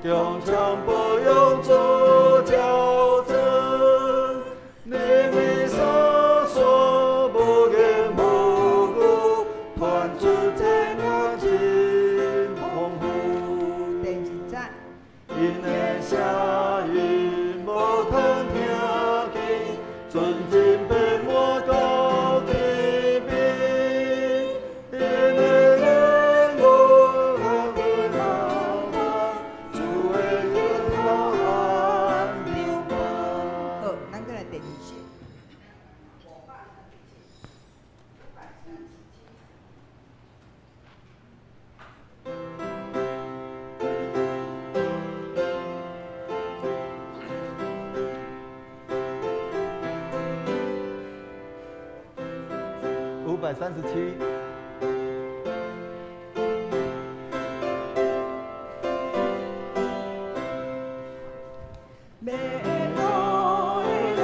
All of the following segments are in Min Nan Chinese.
強強保佑主教真，你彌撒所無言無語，團聚這兩真豐富。第二節。𪜶的聲音無通聽見，純真變滿到天邊。𪜶的言語阮老主的日頭安平安。好，咱閣來第二節。 537。迷路的人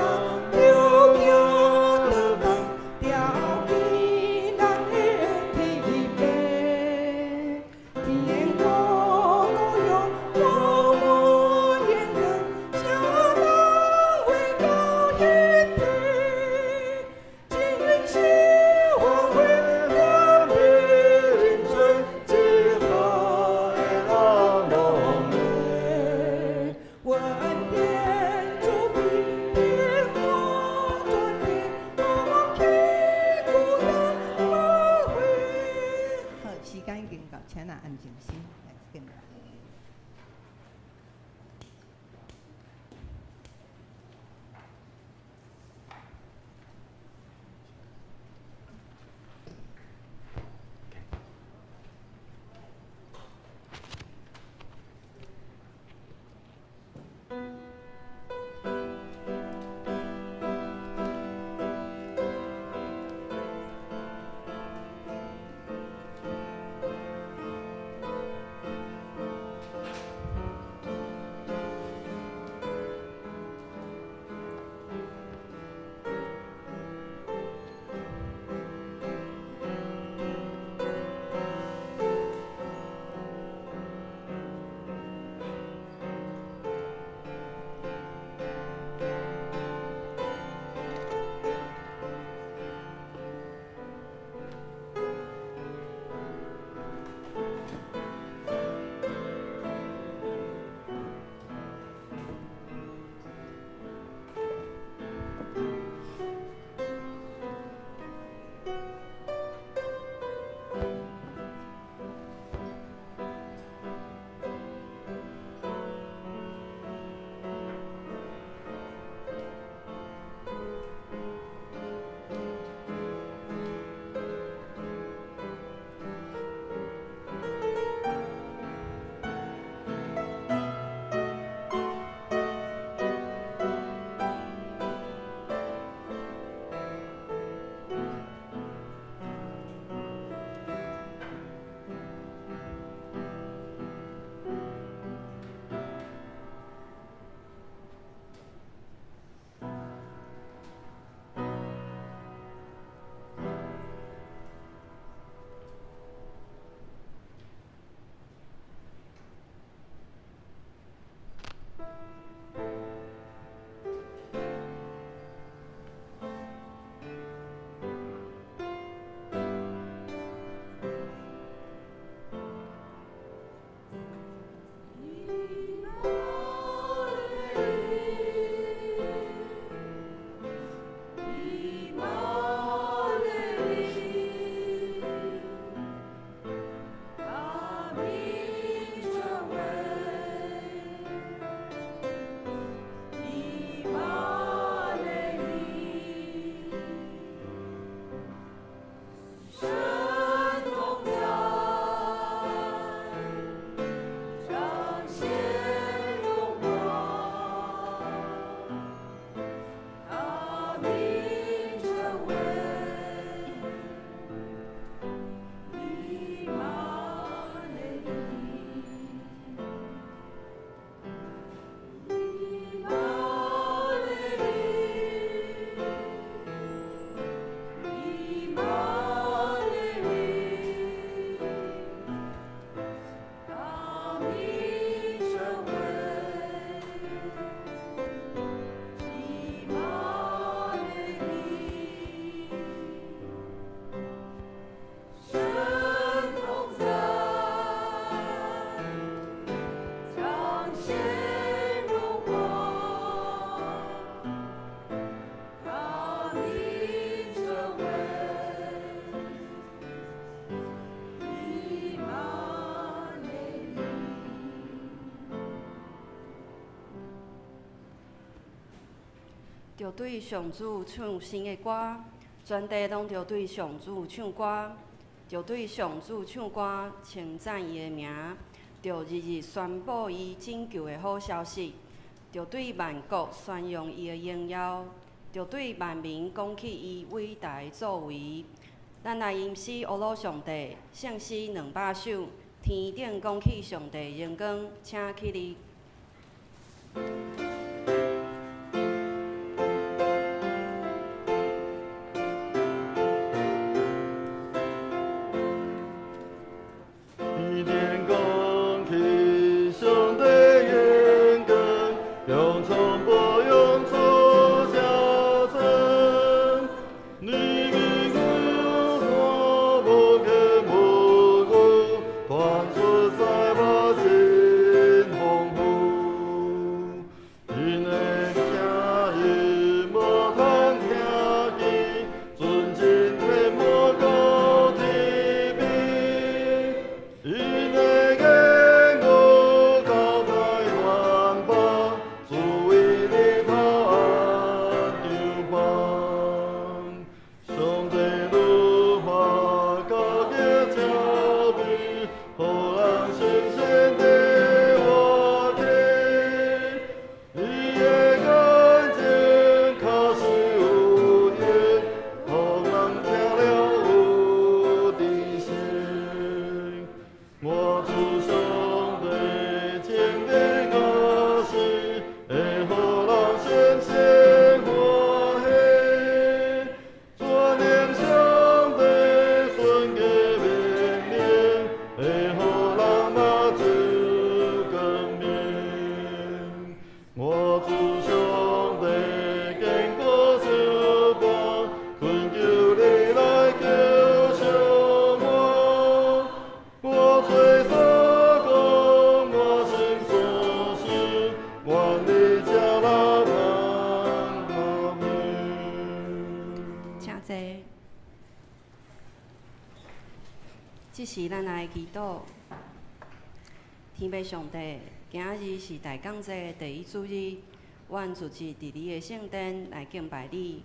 著行倒轉，牢記咱的天父，天國故鄉充滿榮光，啥人會到彼地？真是歡喜赦免人罪，一號的人攏會。阮天主必天國全地，福氣孤單無悔。好，時間已經到，請咱安靜心來敬拜。著對上主唱新的歌，全地攏著對上主唱歌，著對上主唱歌，稱讚伊的名，著日日宣布伊拯救的好消息，著對萬國宣揚伊的榮耀，著對萬民講起伊偉大的作為。咱來吟詩阿魯上帝，聖詩200首，天頂講起上帝榮光，請起立。天頂講起上帝榮光，用從不用出家珍，你明我無堅無固，傳出在我真豐富。因的聲音無通聽見，純真天無高天邊。因的言語交代萬邦，主為日頭按張邦。上帝律法高潔佳美，予人新鮮的活體。伊的眼睛確實有用，予人聽了有知識。我主上帝情的教示，會予人深深歡喜。專念上帝順嘅命令，會予人目睭光明。我主上帝堅固石磐，懇求你來救贖我。我嘴所講，我心所想，願你接納阿們。請坐。這時咱來祈禱。天父上帝，今仔日是大講節第一主日，阮聚集佇你的聖殿來敬拜你，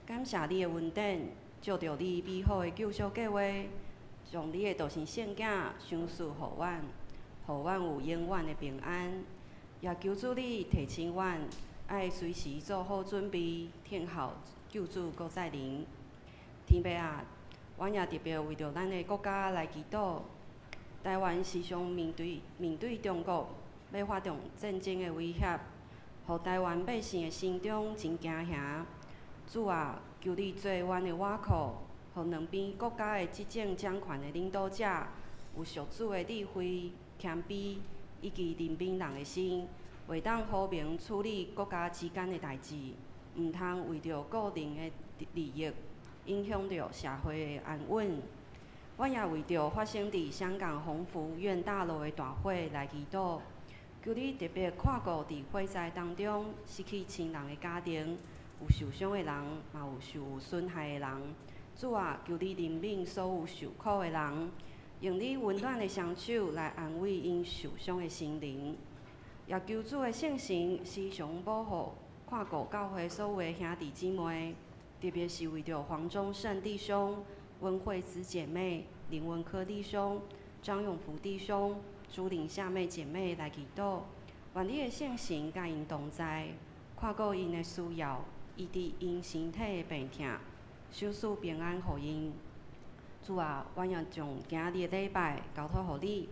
感謝你的恩典，藉著你美好的救贖計劃，將你的獨生聖子賞賜予阮，予阮有永遠的平安。也求主你提醒阮，愛隨時做好準備，等候救主閣再臨。天父啊，阮也特別為著咱的國家來祈禱。台灣時常面對中國欲發動戰爭的威脅，予台灣百姓的心中真驚嚇。主啊，求你做阮的倚靠，予兩邊國家的執政掌權的領導者有屬主的智慧、謙卑以及憐憫人的心，會當和平處理國家之間的代誌，毋通為著個人的利益，影響著社會的安穩。阮也為著發生佇香港宏福苑大樓的大火來祈禱，求你特別看顧佇火災當中失去親人的家庭，有受傷的人，嘛有受損害的人。主啊，求你憐憫所有受苦的人，用你溫暖的雙手來安慰𪜶受傷的心靈。也求主的聖神時常保護、看顧教會所有的兄弟姊妹，特別是為著黃忠勝弟兄、溫慧慈姐妹、林文科弟兄、張永福弟兄、朱玲夏妹姐妹來祈禱，願你的聖神佮𪜶同在，看顧𪜶的需要，醫治𪜶身體的病痛，賞賜平安予𪜶。主啊，阮也將今仔日的禮拜交託予你，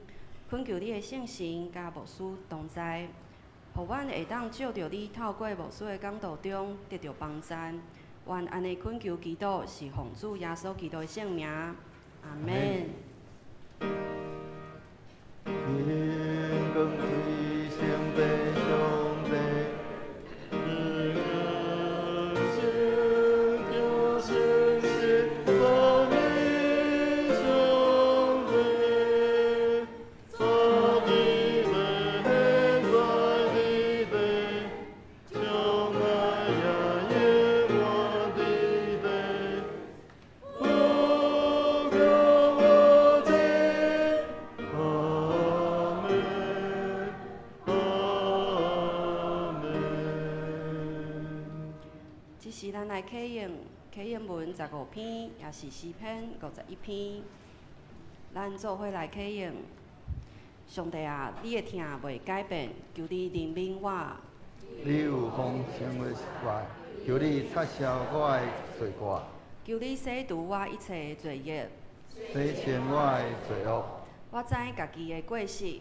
懇求你的聖神佮牧師同在，予阮會當藉著你透過牧師的講道中得著幫贊。願按呢懇求祈禱，是奉主耶穌基督的聖名，阿們。天光對上帝上帝，聖潔聖聖三一上帝，早佇地，現在佇地，將來也永遠佇地。有叫我這咱來啟用啟應文15篇，也是詩篇51篇。咱做伙來啟用。上帝啊，你的疼袂改變，求你憐憫我。你有豐盛的愛，求你擦消我的罪過。求你洗除我一切的罪孽，洗清我的罪惡。我知家己的過失。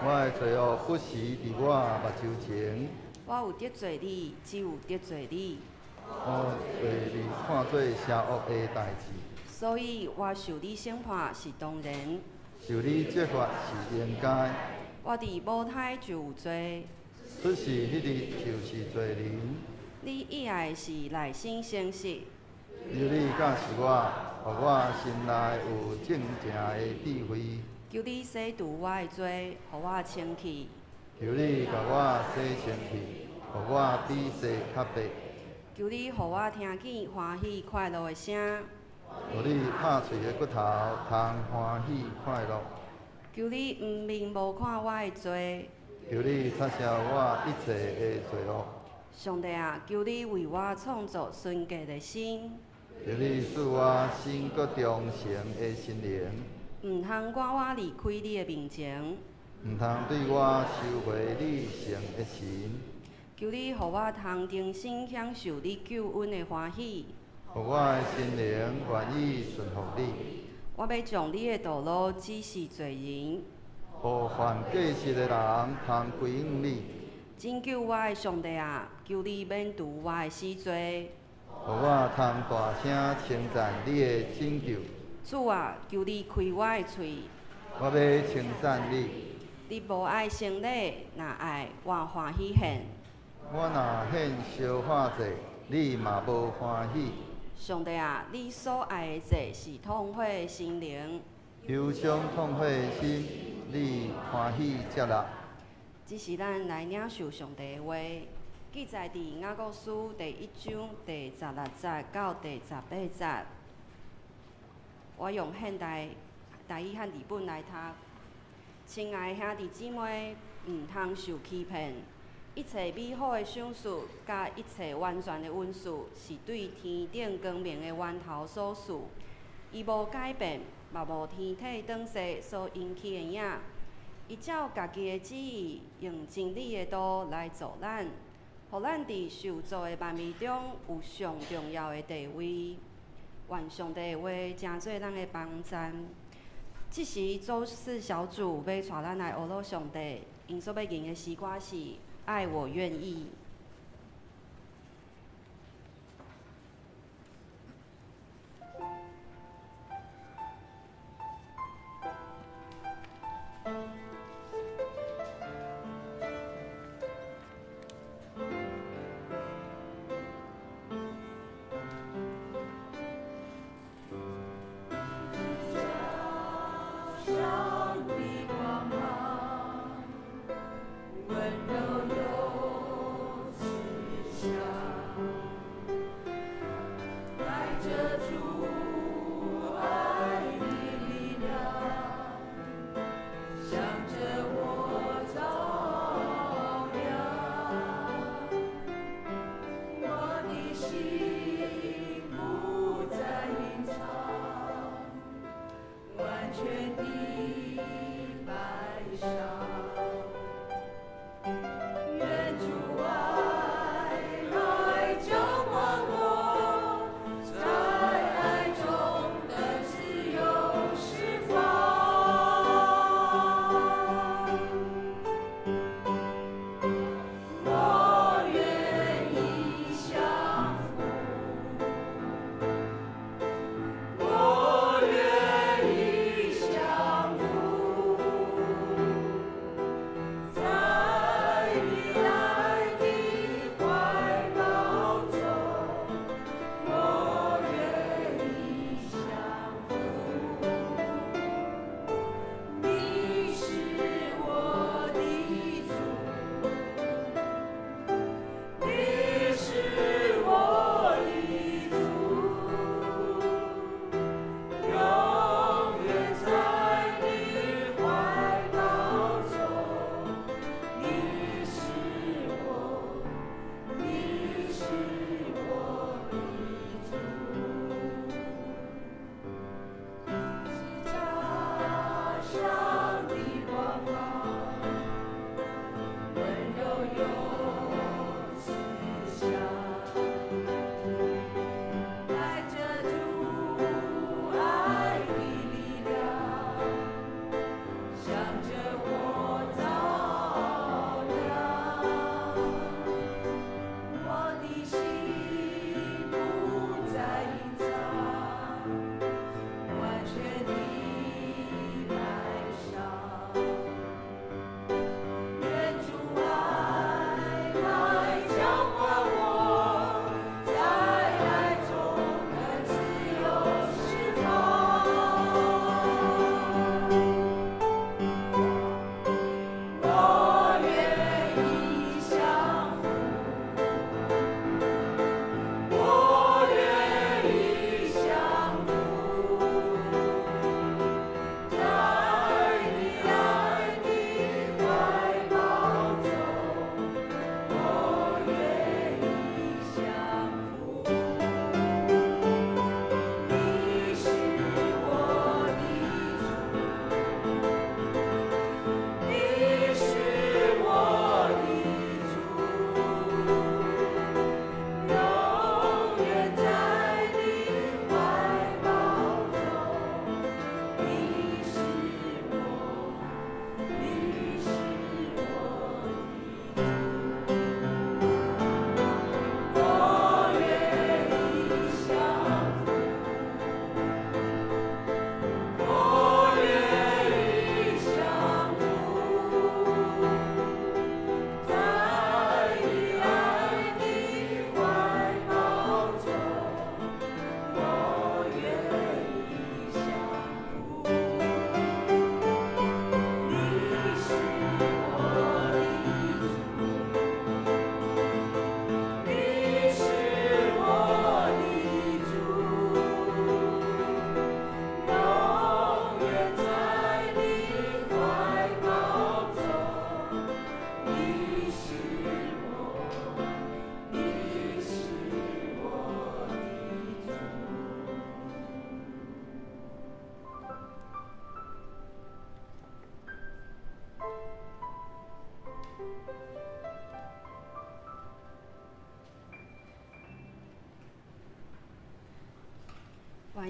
我的罪惡不時佇我目睭前。我有得罪你，只有得罪你。我做你看做邪惡的代誌。所以我受你審判是當然。受你責罰是應該。我佇母胎就有罪。出世彼日就是罪人。你喜愛的是內心誠實。求你教示我，予我心內有正正的智慧。求你洗除我的罪，予我清氣。求你共我洗清氣，予我比雪較白。求你予我聽見歡喜快樂的聲。予你拍碎的骨頭，通歡喜快樂。求你毋面無看我的罪。求你擦消我一切的罪惡。上帝啊，求你為我創造純潔的心。求你賜我新閣忠誠的心靈。毋通趕我離開你的面前。毋通對我收回你聖的神。求你予我通重新享受你救恩的歡喜。予我的心靈願意順服你。我欲將你的道路指示罪人。予犯過失的人通歸向你。拯救我的上帝啊，求你免除我的死罪。予我通大聲稱讚你的拯救。主啊，求你開我的喙。我欲稱讚你。你無愛牲禮，若愛我歡喜獻。我若獻燒化祭，你嘛無歡喜。上帝啊，你所愛的祭是痛悔的心靈。憂傷痛悔的心，你歡喜接納。這是咱來領受上帝的話，記載佇雅各書第一章第16節到第18節。我用現代台語漢字本來讀。親愛的兄弟姊妹，毋通受欺騙。一切美好的賞賜，佮一切完全的恩賜，是對天頂光明的源頭所賜。伊無改變，嘛無天體轉勢所引起的影。伊照家己的旨意，用真理的道來造咱，予咱佇受造的萬物中有上重要的地位。願上帝的話成做咱的幫贊。這時，周四小組欲帶咱來學樂上帝，𪜶所欲吟的詩歌是《愛我願意》。上的光芒，溫柔又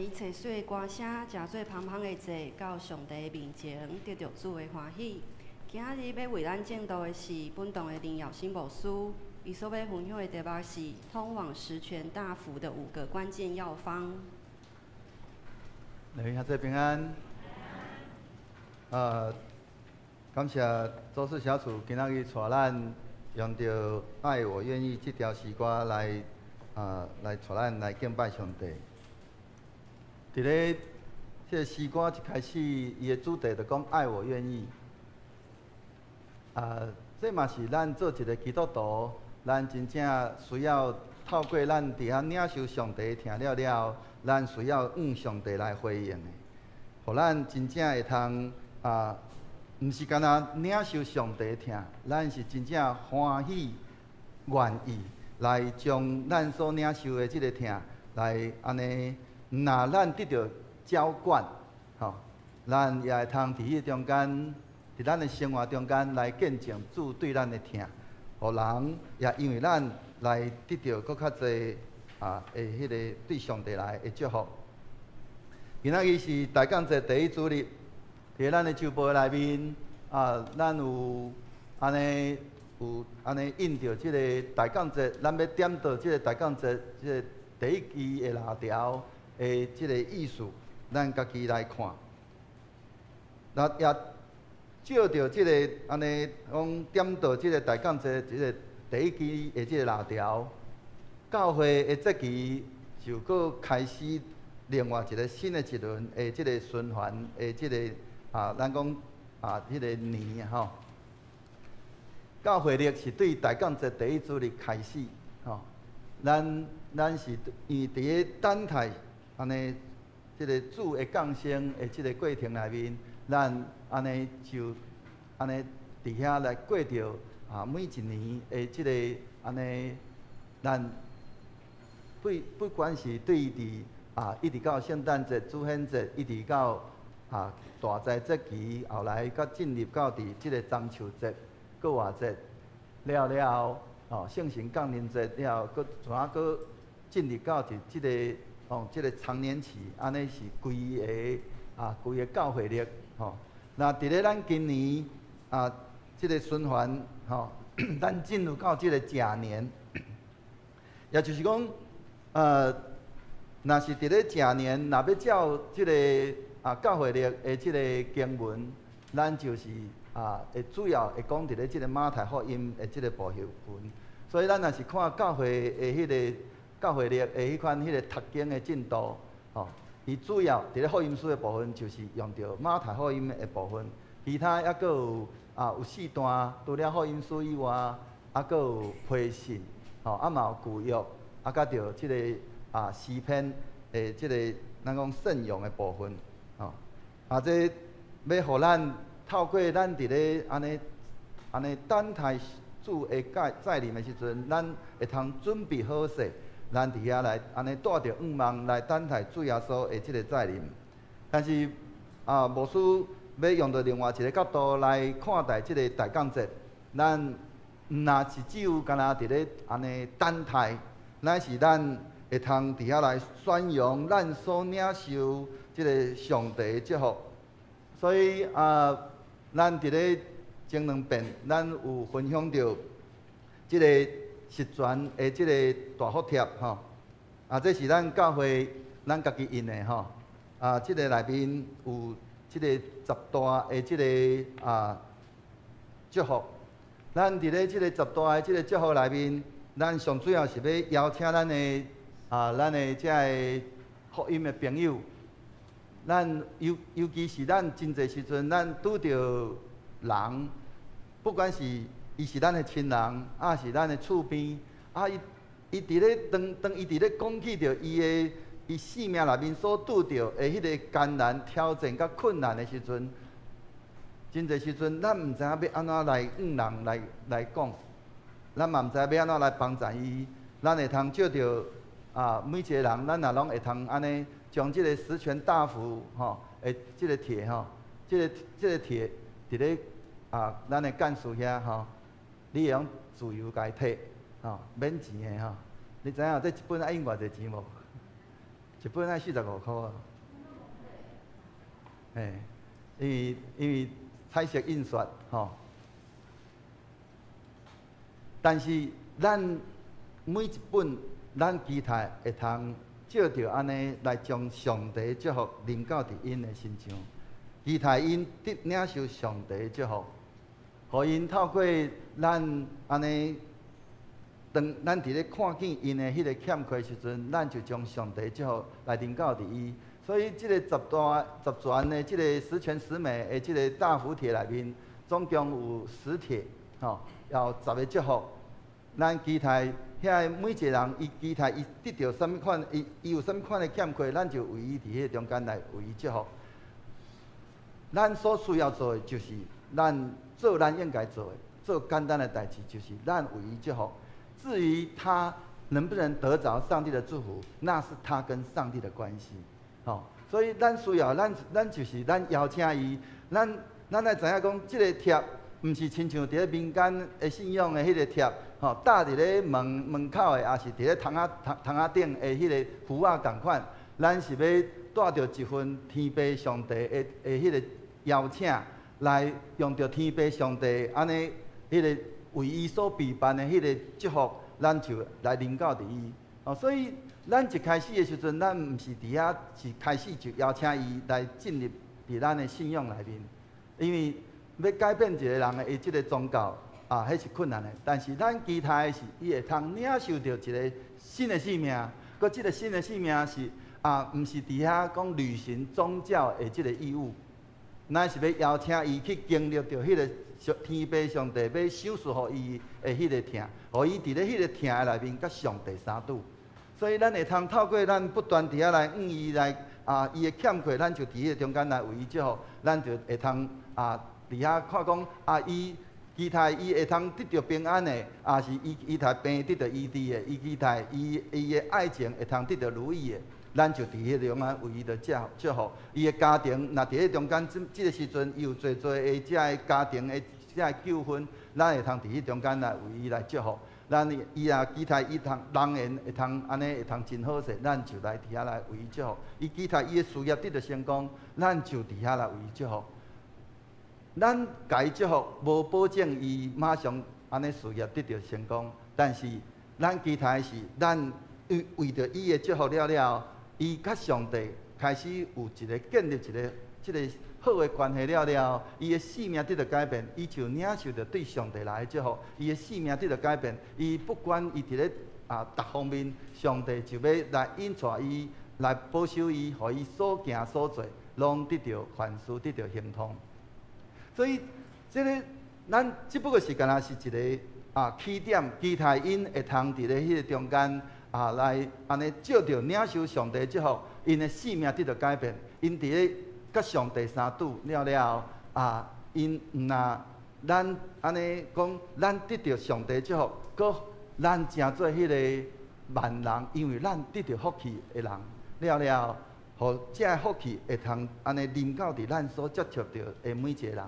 一切水的歌聲，誠做芳芳的祭，到上帝面前，得著主的歡喜。今仔日欲為咱證道的是本堂的林耀新牧師，伊所欲分享的題目是《通往十全大福的五個關鍵藥方》。兩位兄弟平安。感謝周四小組今仔日帶咱用著《愛我願意》這條詩歌來帶咱來敬拜上帝。佇咧這個詩歌一開始，伊的主題就講愛我願意。這嘛是咱做一個基督徒，咱真正需要透過咱佇遐領受上帝疼了了，咱需要向上帝來回應的，予咱真正會通毋是干焦領受上帝疼，咱是真正歡喜願意來將咱所領受的這个疼來按呢，若咱得著澆灌，吼，咱也會通佇彼個中間，佇咱的生活中間來見證主對咱的疼，予人也因為咱來得著閣較濟的彼个對上帝來的祝福。今仔日是大降節第一主日，佇咱的周報內面咱有按呢有按呢印著這个大降節，咱欲點著這个大降節這个第一支的蠟條的這个意思，咱家己來看。那也照著這个按呢講點著這个大降節這个第一支的這个蠟條，教會的節期就閣開始另外一个新的一輪的這个循環的這个咱講彼个年吼。教會曆是對大降節第一主日開始，吼。咱是因為佇咧等待按呢，這个主的降生的這个過程內面，咱按呢就按呢佇遐來過著每一年的這个按呢，咱不管是對佇一直到聖誕節、主顯節，一直到大齋節期，後來閣進入到佇這个中秋節、復活節了了後，聖神降臨節了後，閣怎啊閣進入到佇這个這个常年期，按呢是規个教會曆吼。那佇咧咱今年這个循環吼，咱進入到這个甲年，也就是講，若是佇咧甲年，若欲照這个教會曆的這个經文，咱就是會主要會講佇咧這个馬太福音的這个部分。所以咱若是看教會的彼个教會曆的彼款彼个讀經的進度，吼，伊主要佇咧福音書的部分就是用著馬太福音的部分，其他猶閣有四段，除了福音書以外，閣有批信，吼，嘛有舊約，佮著這个詩篇的這个咱講聖詠的部分，吼，這欲予咱透過咱佇咧按呢按呢等待主的再臨的時陣，咱會通準備好勢，咱佇遐來按呢帶著向望來等待主耶穌的這个再臨。但是牧師欲用著另外一个角度來看待這个大降節，咱毋若是只有干焦佇咧按呢等待，乃是咱會通佇遐來宣揚咱所領受這个上帝的祝福。所以咱佇咧前兩遍，咱有分享著這个十全的這个大福帖吼。這是咱教會咱家己印的吼。這个內面有這个十大的這个祝福。咱佇咧這个十大的這个祝福內面，咱上主要是欲邀請咱的這个福音的朋友。咱尤其是咱真濟時陣，咱拄著人，不管是伊是咱的親人，抑是咱的厝邊，伊佇咧當當伊佇咧講起著伊的伊生命內面所拄著的彼个艱難挑戰佮困難的時陣，真濟時陣咱毋知影欲按怎來向人來講，咱嘛毋知欲按怎來幫助伊，咱會通借著每一个人，咱也攏會通按呢將這个十全大福吼的這个帖吼，這个帖佇咧咱的幹事遐吼，你會用自由共伊提吼，免錢的吼。你知影這一本愛用偌濟錢無？一本愛45箍啊。嘿，因為彩色印刷吼。但是咱每一本，咱期待會通藉著按呢來將上帝祝福臨到佇𪜶的身上，期待𪜶得領受上帝的祝福，予𪜶透過咱按呢，當咱佇咧看見𪜶的彼个欠缺時陣，咱就將上帝祝福來臨到佇伊。所以，這個十大十全的這个十全十美的這个大福帖內面，總共有10帖，吼，有10个祝福。咱期待遐每一个人，伊期待伊得著啥物款，伊有啥物款的欠缺，咱就為伊佇彼个中間來為伊祝福。咱所需要做的，就是咱做咱應該做的，做簡單的代誌，就是咱為伊祝福。至於他能不能得著上帝的祝福，那是他跟上帝的關係。吼，所以咱需要，咱就是咱邀請伊，咱愛知影講，這个帖毋是親像佇咧民間的信仰的彼个帖，吼，貼佇咧門口的，抑是佇咧窗仔頂的彼个符仔仝款。咱是欲帶著一份天父上帝的彼个邀請，來用著天父上帝按呢彼个為伊所備辦的彼个祝福，咱就來臨到佇伊。哦，所以咱一開始的時陣，咱毋是佇遐是開始就邀請伊來進入佇咱的信仰內面，因為欲改變一個人的這个宗教啊，彼是困難的。但是咱期待的是，伊會通領受著一个新的生命，閣這个新的生命是啊，毋是佇遐講履行宗教的這个義務，咱是欲邀請伊去經歷著彼个天父上帝欲賞賜予伊的彼个疼，予伊佇咧彼个疼的內面，佮上帝相拄。所以咱會通透過咱不斷佇遐來向伊來啊，伊的欠缺，咱就佇彼个中間來為伊祝福，咱就會通啊，佇遐看講啊，伊期待伊會通得著平安的，抑是伊期待病得著醫治的，伊期待伊的愛情會通得著如意的，咱就佇彼个中間為伊著祝福。伊的家庭若佇咧中間這個時陣，伊有濟濟的這个家庭的這个糾紛，咱會通佇彼中間來為伊來祝福。咱伊若期待伊通人緣會通按呢會通真好勢，咱就來佇遐來為伊祝福。伊期待伊的事業得著成功，咱就佇遐來為伊祝福。咱共伊祝福，無保證伊馬上按呢事業得著成功，但是咱期待是，咱為著伊的祝福了了，伊佮上帝開始有一个建立一个這个好的關係了了，伊的生命得著改變，伊就領受著對上帝來的祝福，伊的生命得著改變，伊不管伊佇咧啊逐方面，上帝就欲來引帶伊，來保守伊，予伊所行所做，攏得著凡事得著亨通。所以，這个咱只不過是敢若是一个啊起點，期待𪜶會通佇咧彼個中間啊來按呢藉著領受上帝祝福，𪜶的生命得著改變，𪜶佇咧佮上帝相拄了了啊，𪜶毋若咱按呢講，咱得著上帝祝福，閣咱成做彼个萬人，因為咱得著福氣的人了了，予這个福氣會通按呢臨到佇咱所接觸著的每一個人。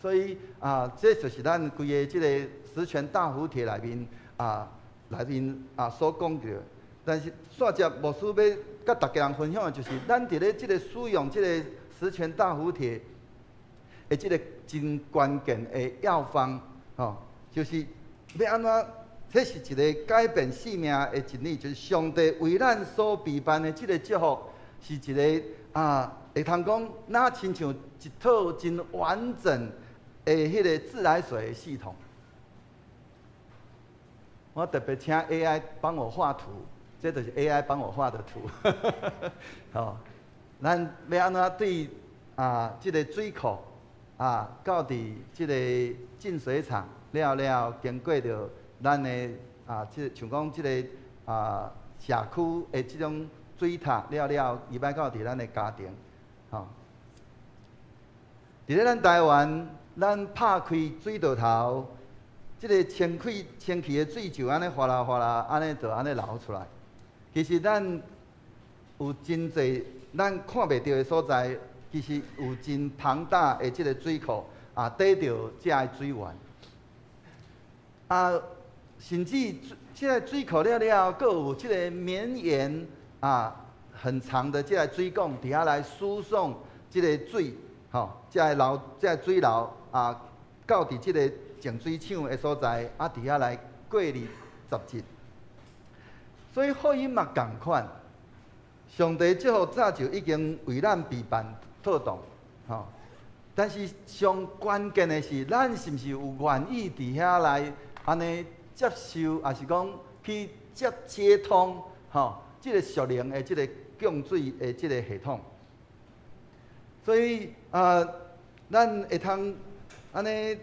所以啊，這就是咱規个這个十全大福帖內面啊，內面啊所講著。但是煞接牧師欲佮逐家人分享的，就是咱佇咧這个使用這个十全大福帖的這个真關鍵的藥方，吼，就是欲按怎？這是一个改變生命的真理，就是上帝為咱所備辦的這个祝福，是一个啊，會通講，若親像一套真完整的彼个自來水的系統。我特別請 AI 幫我畫圖，這就是 AI 幫我畫的圖。吼，咱欲按怎對啊？這个水庫啊，到佇這个淨水廠了了，經過著咱的啊，這像講這个啊社區的這種水塔了了，入來到佇咱的家庭，吼。佇咧咱台灣，咱拍開水道頭，這个清氣的水就按呢嘩啦嘩啦，按呢就按呢流出來。其實咱有真濟咱看袂著的所在，其實有真龐大的這个水庫啊，貯著這个水源。啊，甚至這个水庫了了，閣有這个綿延啊，很長的這个水管，佇遐來輸送這个水，吼，這个水流啊，到佇這个淨水廠的所在，啊，佇遐來過濾雜質。所以福音嘛仝款，上帝祝福早就已經為咱備辦妥當，吼。但是上關鍵的是，咱是毋是有願意佇遐來按呢接受，抑是講去接通，吼，這个屬靈的這个供水的這个系統。所以啊，咱會通按呢，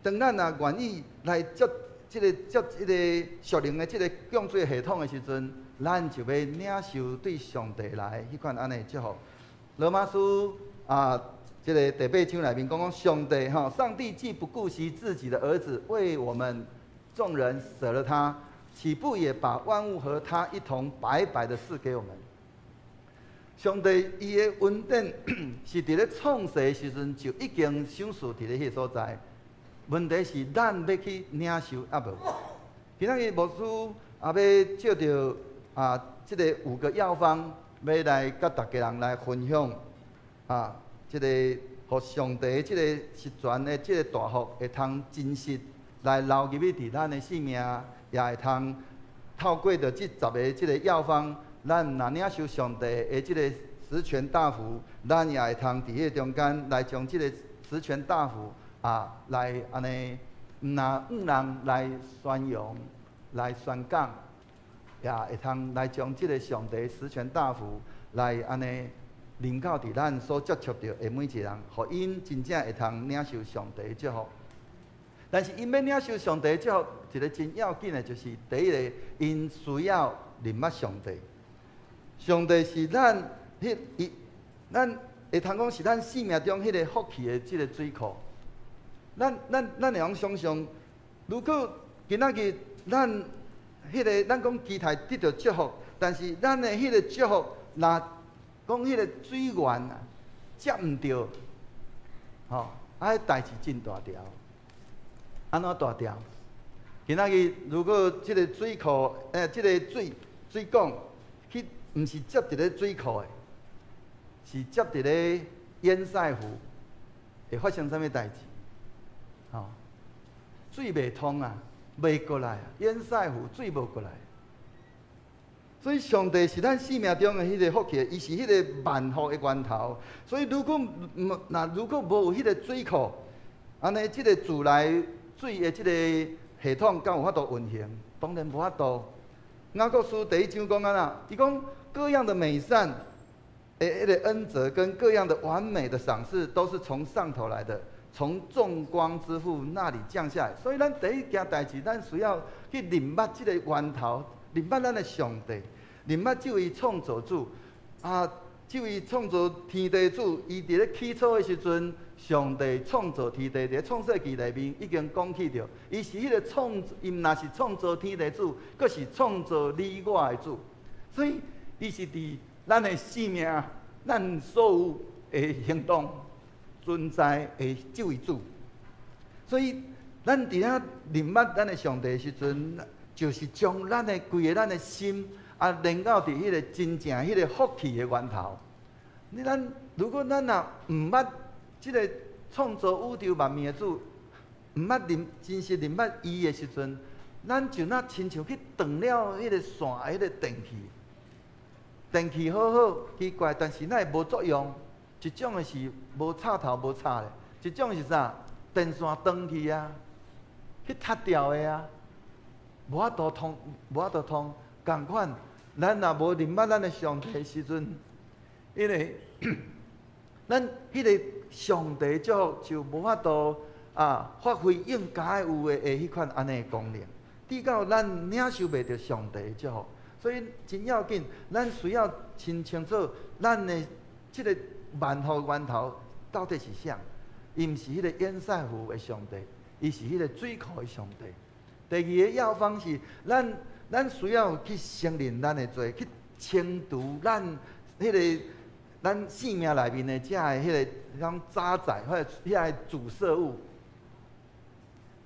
當咱若願意來接這个屬靈的這个供水系統的時陣，咱就欲領受對上帝來彼款按呢祝福。羅馬書啊，這个第八章內面講講上帝吼，上帝既不顧惜自己的兒子，為我們眾人捨了他，豈不也把萬物和他一同白白的賜給我們？上帝伊的恩典是佇咧創世的時陣就已經賞賜佇咧彼個所在。問題是咱欲去領受抑無？今仔日牧師也欲借著啊，這个五個藥方，欲來佮逐家人來分享啊，這个予上帝這个實權的這個大福會通真實來流入去佇咱的生命，也會通透過著這十个這个藥方，咱若領受上帝的這個十全大福，咱也會通佇彼个中間來將這個十全大福啊，來按呢，毋若向人來宣揚、來宣講，也會通來將這個上帝十全大福來按呢臨到佇咱所接觸著的每一個人，予𪜶真正會通領受上帝的祝福。但是𪜶欲領受上帝的祝福，一个真要緊的就是第一个，𪜶需要認捌上帝。上帝是咱彼伊，咱會通講是咱生命中彼个福氣的這个水庫。咱會用想像，如果今仔日咱彼个咱講期待得著祝福，但是咱的彼个祝福，若講彼个水源啊，接毋著，吼，啊，彼代誌真大條。按怎大條？今仔日如果這个水庫，這个水管去，毋是接佇咧水庫的，是接佇咧堰塞湖，會發生啥物代誌？吼，水袂通啊，袂過來啊，堰塞湖水無過來。所以上帝是咱生命中的彼个福氣，伊是彼个萬福的源頭。所以如果若如果無有彼个水庫，按呢這个自來水的這个系統，敢有法度運行？當然無法度。雅各書第一章講按怎？伊講各樣的美善，彼个恩澤跟各樣的完美的賞賜，都是從上頭來的，從眾光之父那裡降下來。所以咱第一件代誌，咱需要去認捌這個源頭，認捌咱的上帝，認捌這位創造主啊，這位創造天地主，伊佇咧起初的時陣，上帝創造天地，佇創世記內面已經講起著，伊是彼个創，伊毋若是創造天地主，閣是創造你我的主，所以伊是佇咱的生命、咱所有的行動存在的這位主。所以咱佇遐認捌咱的上帝的時陣，就是將咱的規个咱的心啊，連到佇彼个真正彼个福氣的源頭。你咱如果咱若毋捌這个創造宇宙萬物的主，毋捌認真實認捌伊的時陣，咱就若親像去斷了彼个線的彼个電器，電器好好奇怪，但是哪會無作用？一種的是無插頭無插的，一種是啥？電線斷去啊，去塌掉的啊，無法度通，無法度通。仝款，咱若無認捌咱的上帝的時陣，因為咱彼个上帝祝福就無法度啊發揮應該有的彼款按呢功能，直到咱領受袂著上帝的祝福。所以真要緊，咱需要真清楚咱的這个萬福源頭到底是啥？伊毋是彼个堰塞湖的上帝，伊是彼个水庫的上帝。第二个藥方是，咱需要去承認咱的罪，去清除咱彼个咱生命內面的這个彼个種渣滓或者遐个阻塞物，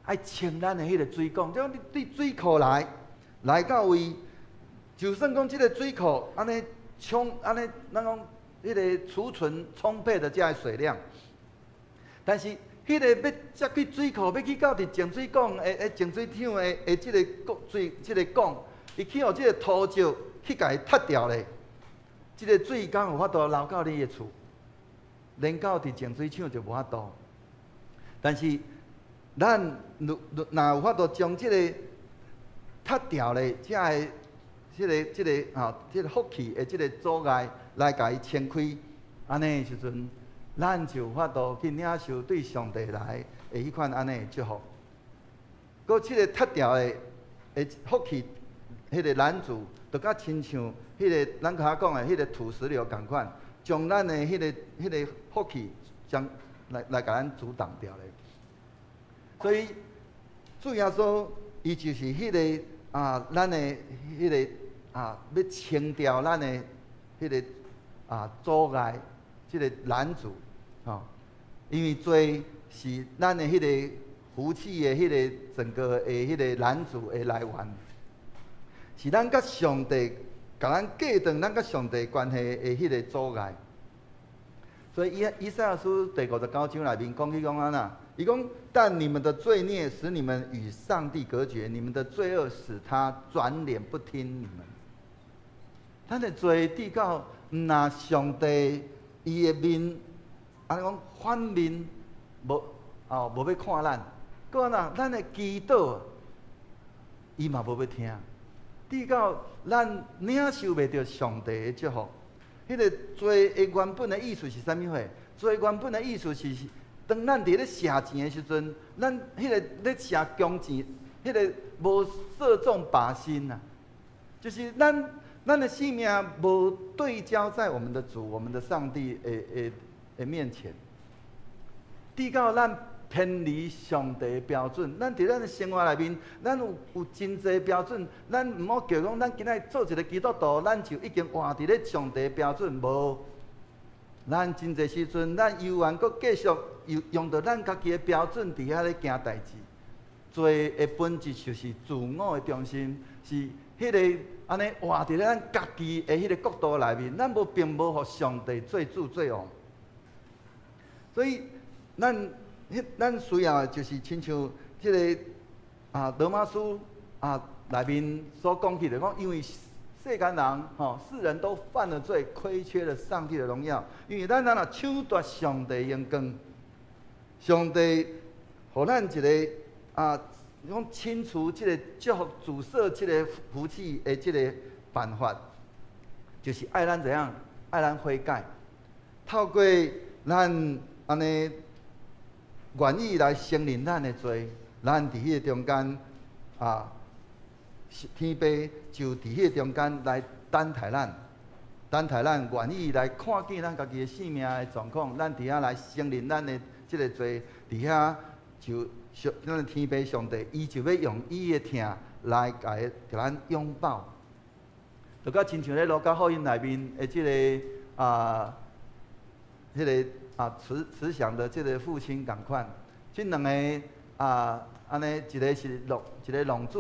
愛清咱的彼个水管，就你對水庫來，來到位，就算講這个水庫按呢充按呢，咱講彼个儲存充沛的這个水量，但是彼个欲接去水庫，欲去到佇淨水管的的淨水廠的的這个水這个管，伊去予這个土石去共伊塞牢咧，這个水敢有法度流到你的厝，連到佇淨水廠就無法度。但是咱若若有法度將這个塞牢咧，這个這个這个吼，這个福氣的這个阻礙來共伊清開，按呢時陣，咱就有法度去領受對上帝來的彼款按呢的祝福。閣這个塞牢的的福氣，彼个攔阻，就佮親像彼个咱較早講的彼个土石流仝款，將咱的彼个彼个福氣將來來共咱阻擋掉咧。所以主耶穌伊就是彼个啊，咱的彼个啊，欲清掉咱的彼个啊阻礙，這个攔阻，吼，因為罪是咱的彼个福氣的彼个整個的彼个攔阻的來源，是咱佮上帝，共咱隔斷咱佮上帝關係的彼个阻礙。所以以以賽亞書第59章內面講起講按怎？伊講：但你們的罪孽使你們與上帝隔絕，你們的罪惡使他轉臉不聽你們。咱的罪至到毋若上帝伊的面，按呢講反面無哦無欲看咱，閣按怎？咱的祈禱，伊嘛無欲聽。至到咱領受袂著上帝的祝福。彼个罪的原本的意思是啥物貨？罪原本的意思是，當咱佇咧射箭的時陣，咱彼个咧射弓箭，彼个無射中靶心啊，就是咱咱的生命無對焦在我們的主、我們的上帝的的的面前，直到咱偏離上帝的標準，咱佇咱的生活內面，咱有有真濟標準，咱毋好叫講，咱今仔做一个基督徒，咱就已經活佇咧上帝的標準無。咱真濟時陣，咱猶原閣繼續用用著咱家己的標準佇遐咧行代誌。罪的本質就是自我的中心，是彼个按呢活佇咧咱家己的彼个國度內面，咱無並無予上帝做主做王。所以咱彼咱需要的就是親像這个啊羅馬書啊內面所講起的講，因為世間人吼，世人都犯了罪，虧缺了上帝的榮耀。因為咱咱若搶奪上帝榮光，上帝予咱一个啊，講清除這个祝福、阻塞這个福氣的這个辦法，就是愛咱怎樣？愛咱悔改，透過咱按呢願意來承認咱的罪，咱佇彼個中間啊，天父就佇彼個中間來等待咱，等待咱願意來看見咱家己的生命的狀況，咱佇遐來承認咱的這个罪，佇遐就上咱的天父上帝，伊就欲用伊的疼來共共咱擁抱，就佮親像咧路加福音內面的這个啊，彼个啊慈慈祥的這个父親仝款，這兩个啊按呢，一个是浪，一个浪子，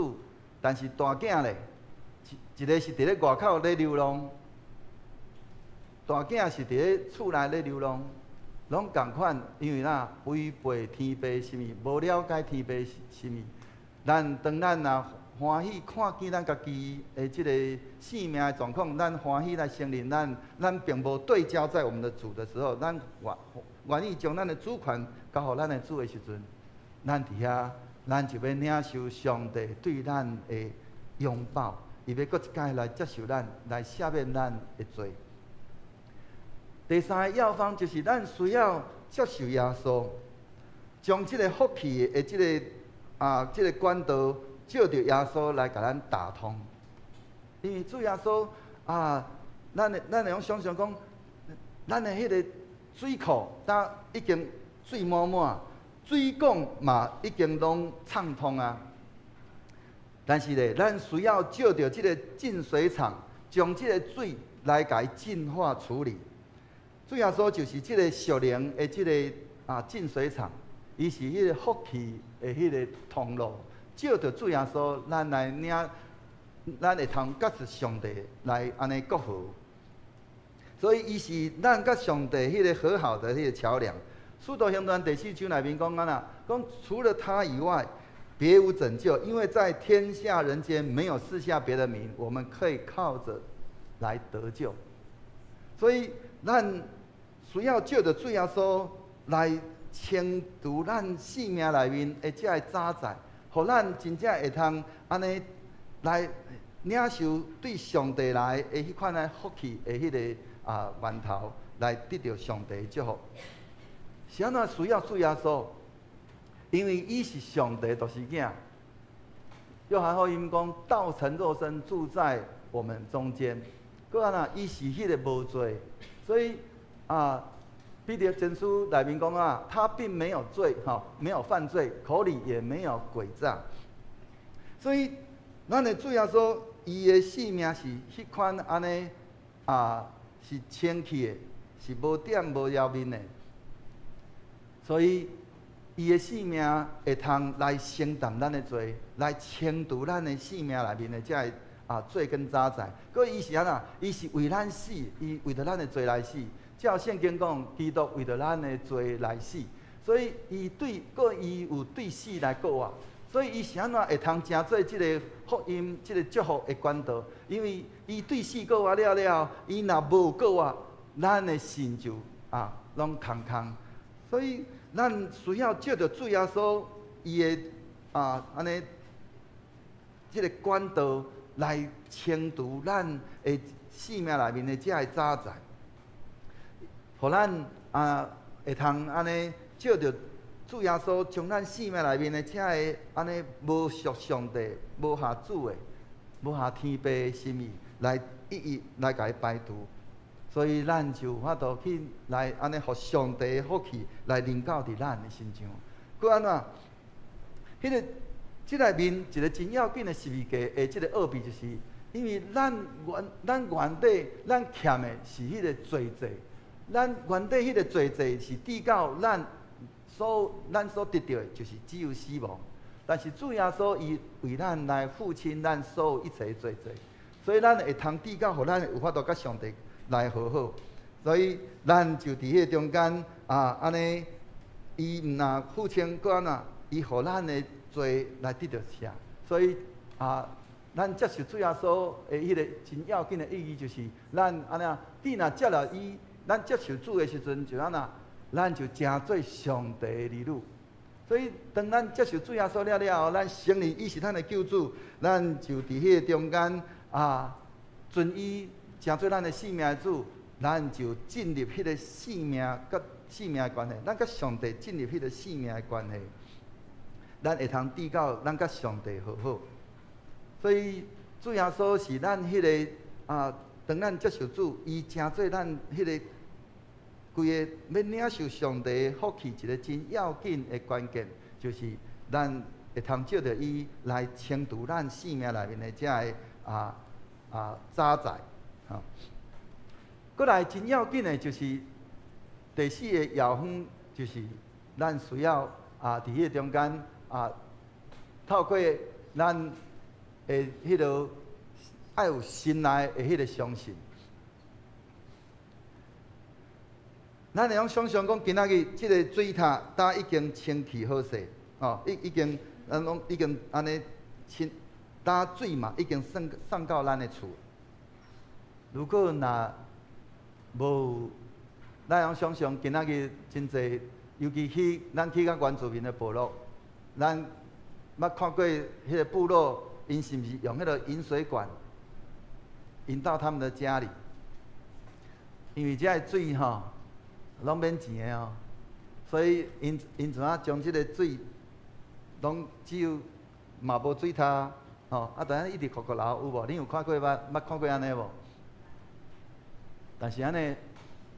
但是大囝咧，一一个是佇咧外口咧流浪，大囝是佇咧厝內咧流浪，攏仝款，因為哪違背天父心意，無了解天父心意。咱當咱若歡喜看見咱家己的這個生命的狀況，咱歡喜來承認咱，咱並無對焦在我們的主的時候，咱願願意將咱的主權交予咱的主的時陣，咱佇遐，咱就欲領受上帝對咱的擁抱，伊欲閣一擺來接受咱，來赦免咱的罪。第三个藥方就是咱需要接受耶穌，將這個福氣的這个啊這个管道，藉著耶穌來共咱打通。因為主耶穌啊，咱會咱會用想像講，咱的彼个水庫，呾已經水滿滿，水管嘛已經攏暢通啊。但是咧，咱需要藉著這个淨水廠，將這个水來共伊淨化處理。主耶穌就是這个屬靈的這个啊淨水廠，伊是彼個福氣的彼個通路。藉著主耶穌，咱來領咱會通佮上帝來按呢國和。所以伊是咱佮上帝彼个和好的彼个橋梁。使徒行傳第四章內面講按怎，講除了他以外，別無拯救，因為在天下人間沒有賜下別的名，我們可以靠着來得救。所以咱需要藉著主耶穌來清除咱性命內面的這个雜債，予咱真正會通按呢來領受對上帝來的彼款的福氣的彼个源頭，來得著上帝的祝福。是按怎需要主耶穌？因為伊是上帝獨生囝。約翰福音講，道成肉身住在我們中間。閣按怎？伊是彼个無罪，所以彼得前書內面講啊，他並沒有罪，吼，沒有犯罪，口裡也沒有詭詐。所以，咱的主耶穌，伊的性命是彼款按呢是清氣的，是無點無妖面的。所以，伊的性命會通來承擔咱的罪，來清除咱的性命內面的這个罪跟雜債。閣伊是按怎？伊是為咱死，伊為著咱的罪來死。照聖經講，基督為著咱的罪來死，所以伊對閣伊有對死來過活。所以伊是按怎會通成做這个福音、這个祝福的管道？因為伊對死過活了了，伊若無過活，咱的信就攏空空。所以咱需要藉著主耶穌伊的按呢這个管道來清除咱的性命內面的這个雜債，予咱會通按呢藉著主耶穌將咱性命內面的這个按呢無屬上帝、無合主的、無合天父的心意，來一一來共伊排除。所以咱就有法度去來按呢，予上帝的福氣來臨到佇咱的身上。閣按怎？彼个這內面一个真要緊的十字架的這个奧秘，就是因為咱原底咱欠的是彼个罪債，咱原底彼个罪債是至到咱所得著的，就是只有死亡。但是主耶穌伊為咱來付清咱所有一切罪債，所以咱會通至到，予咱有法度佮上帝來和好。所以咱就佇彼个中間按呢，伊毋若付清，閣按怎？伊予咱的罪來得著赦。所以咱接受主耶穌的彼个真要緊的意義，就是咱按呢，你若接納伊，咱接受主的時陣，就按怎？咱就成做上帝的兒女。所以當咱接受主耶穌了了後，咱承認伊是咱的救主，咱就佇彼个中間尊伊成做咱的生命的主，咱就進入彼个生命佮生命的關係，咱佮上帝進入彼个生命的關係，咱會通至到咱佮上帝和好。所以主耶穌是咱彼个當咱接受主，伊成做咱彼个規个欲領受上帝的福氣一个真要緊的關鍵，就是咱會通藉著伊來清除咱生命內面的這个雜債。吼，閣來真要緊的就是第四个藥方，就是咱需要佇彼个中間透過咱的彼个愛有心內的彼个相信。咱會用想像講，今仔日這个水塔早已經清氣好勢，吼，已經咱攏已經按呢清，早水嘛已經送到咱的厝。如果若無，咱用想像今仔日真濟，尤其去咱去較原住民的部落，咱捌看過彼个部落，𪜶是毋是用彼个引水管引到他們的家裡？因為這个水吼，攏免錢的哦，所以𪜶怎啊將這个水，攏只有嘛無水塔，吼，但是一直摳摳流，有無？恁有看過捌捌看過按呢無？但是按呢，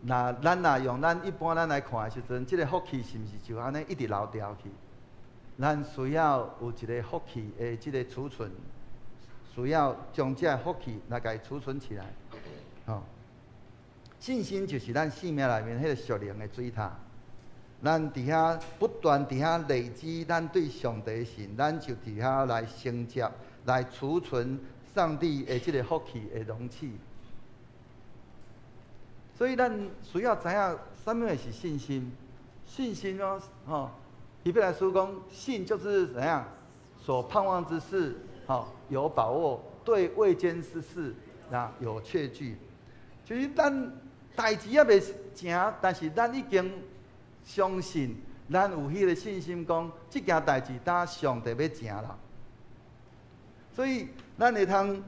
若咱若用咱一般咱來看的時陣，這个福氣是毋是就按呢一直流掉去？咱需要有一个福氣的這个儲存，需要將這个福氣來共伊儲存起來，吼。信心就是咱生命內面彼个屬靈的水塔，咱佇遐不斷佇遐累積咱對上帝的信，咱就佇遐來承接、來儲存上帝的這个福氣的容器。所以咱需要知影啥物是信心。信心哦，吼，希伯來書講，信就是怎樣？所盼望之事，吼，有把握；對未見之事，啊，有確據。就是咱代誌猶未成，但是咱已經相信，咱有彼个信心，講這件代誌當上帝欲成啦。所以咱會通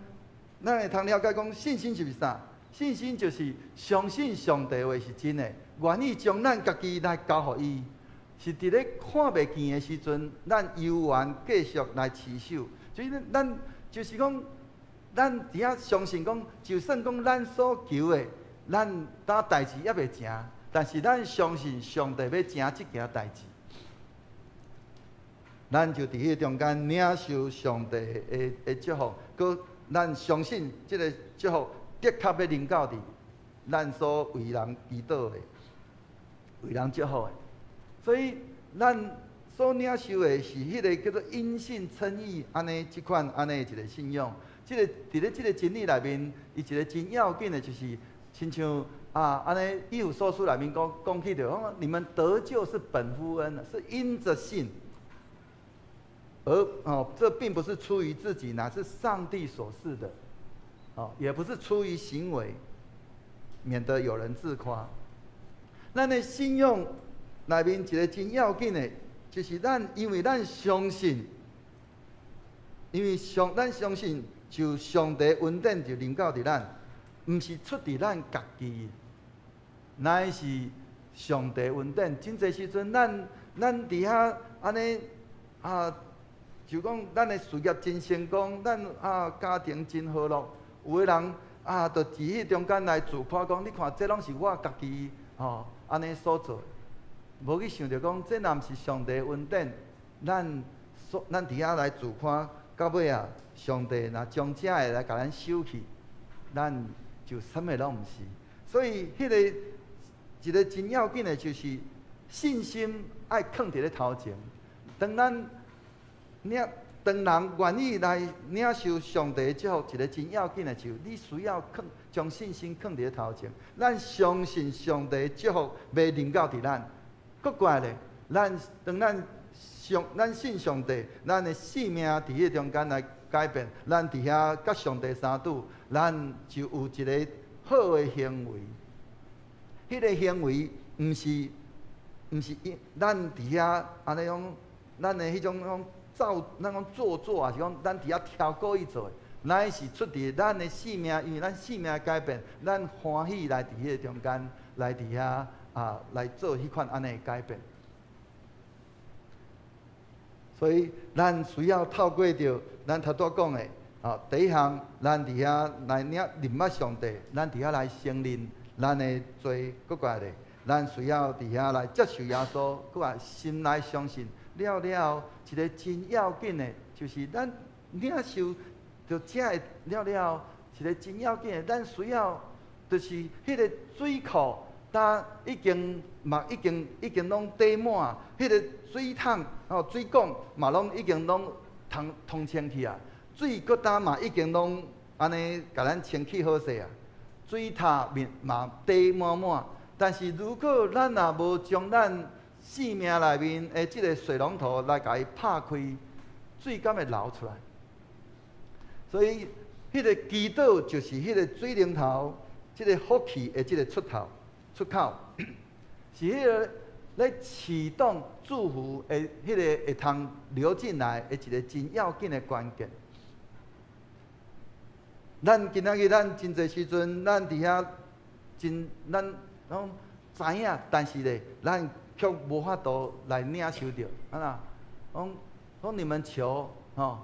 了解講，信心是啥？信心就是相信上帝話是真的，願意將咱家己來交予伊。是佇咧看袂見的時陣，咱猶原繼續來持守。所以咱就是講，咱佇遐相信講，就算講咱所求的，咱當代誌猶未成，但是咱相信上帝欲成這件代誌，咱就佇彼个中間領受上帝的祝福，閣咱相信這个祝福的確欲臨到佇咱所為人祈禱的，為人祝福的。所以，咱所領受的是彼个叫做因信稱義，按呢這款按呢一个信仰。這个佇咧這个真理內面，伊一个真要緊的，就是親像啊，按呢以弗所書內面講講起著，講你們得救是本乎恩，是因著信。而哦，這並不是出於自己，乃是上帝所賜的。哦，也不是出於行為，免得有人自誇。咱的信仰內面一个真要緊的，就是咱因為咱相信，因為咱相信，就上帝恩典就臨到佇咱，毋是出佇咱家己，乃是上帝恩典。真濟時陣，咱佇遐按呢啊，就講咱的事業真成功，咱啊家庭真和樂，有的人啊，就佇彼中間來自誇講，你看這攏是我家己吼按呢所做。無去想著講，這若毋是上帝恩典，咱佇遐來自誇，到尾啊，上帝若將這个來共咱收去，咱就啥物攏毋是。所以，彼个一个真要緊的，就是信心愛囥佇咧頭前。當人願意來領受上帝祝福，一个真要緊的，就你需要囥將信心囥佇咧頭前。咱相信上帝祝福欲臨到佇咱。閣過來咧，咱當咱信上帝，咱的生命佇彼個中間來改變，咱佇遐佮上帝相拄，咱就有一个好的行為。彼个行為毋是因咱佇遐按呢講，咱的彼種講造，咱講做作，抑是講咱佇遐超故意做的，乃是出佇咱的生命，因為咱生命改變，咱歡喜來佇彼個中間，來佇遐啊來做彼款按呢的改變。所以，咱需要透過著咱頭拄講的，啊，第一項，咱佇遐來領認捌上帝，咱佇遐來承認咱的罪，閣過來咧，咱需要佇遐來接受耶穌，閣來心內相信。了了後，一个真要緊的，就是咱領受著這个了了後，一个真要緊的，咱需要就是彼个水庫，呾已經嘛已經攏底滿，彼个水桶吼水管嘛攏已經攏通通清去啊，水閣呾嘛已經攏按呢共咱清氣好勢啊，水塔面嘛底滿滿，但是如果咱若無將咱生命內面的這个水龍頭來共伊拍開，水敢會流出來？所以，彼个祈禱就是彼个水龍頭，這个福氣的這个出口，是彼个咧啟動祝福的彼个會通流進來的一个真要緊的關鍵。咱今仔日咱真濟時陣，咱佇遐真咱攏知影，但是咧，咱卻無法度來領受著，啊啦，講講你們求，吼，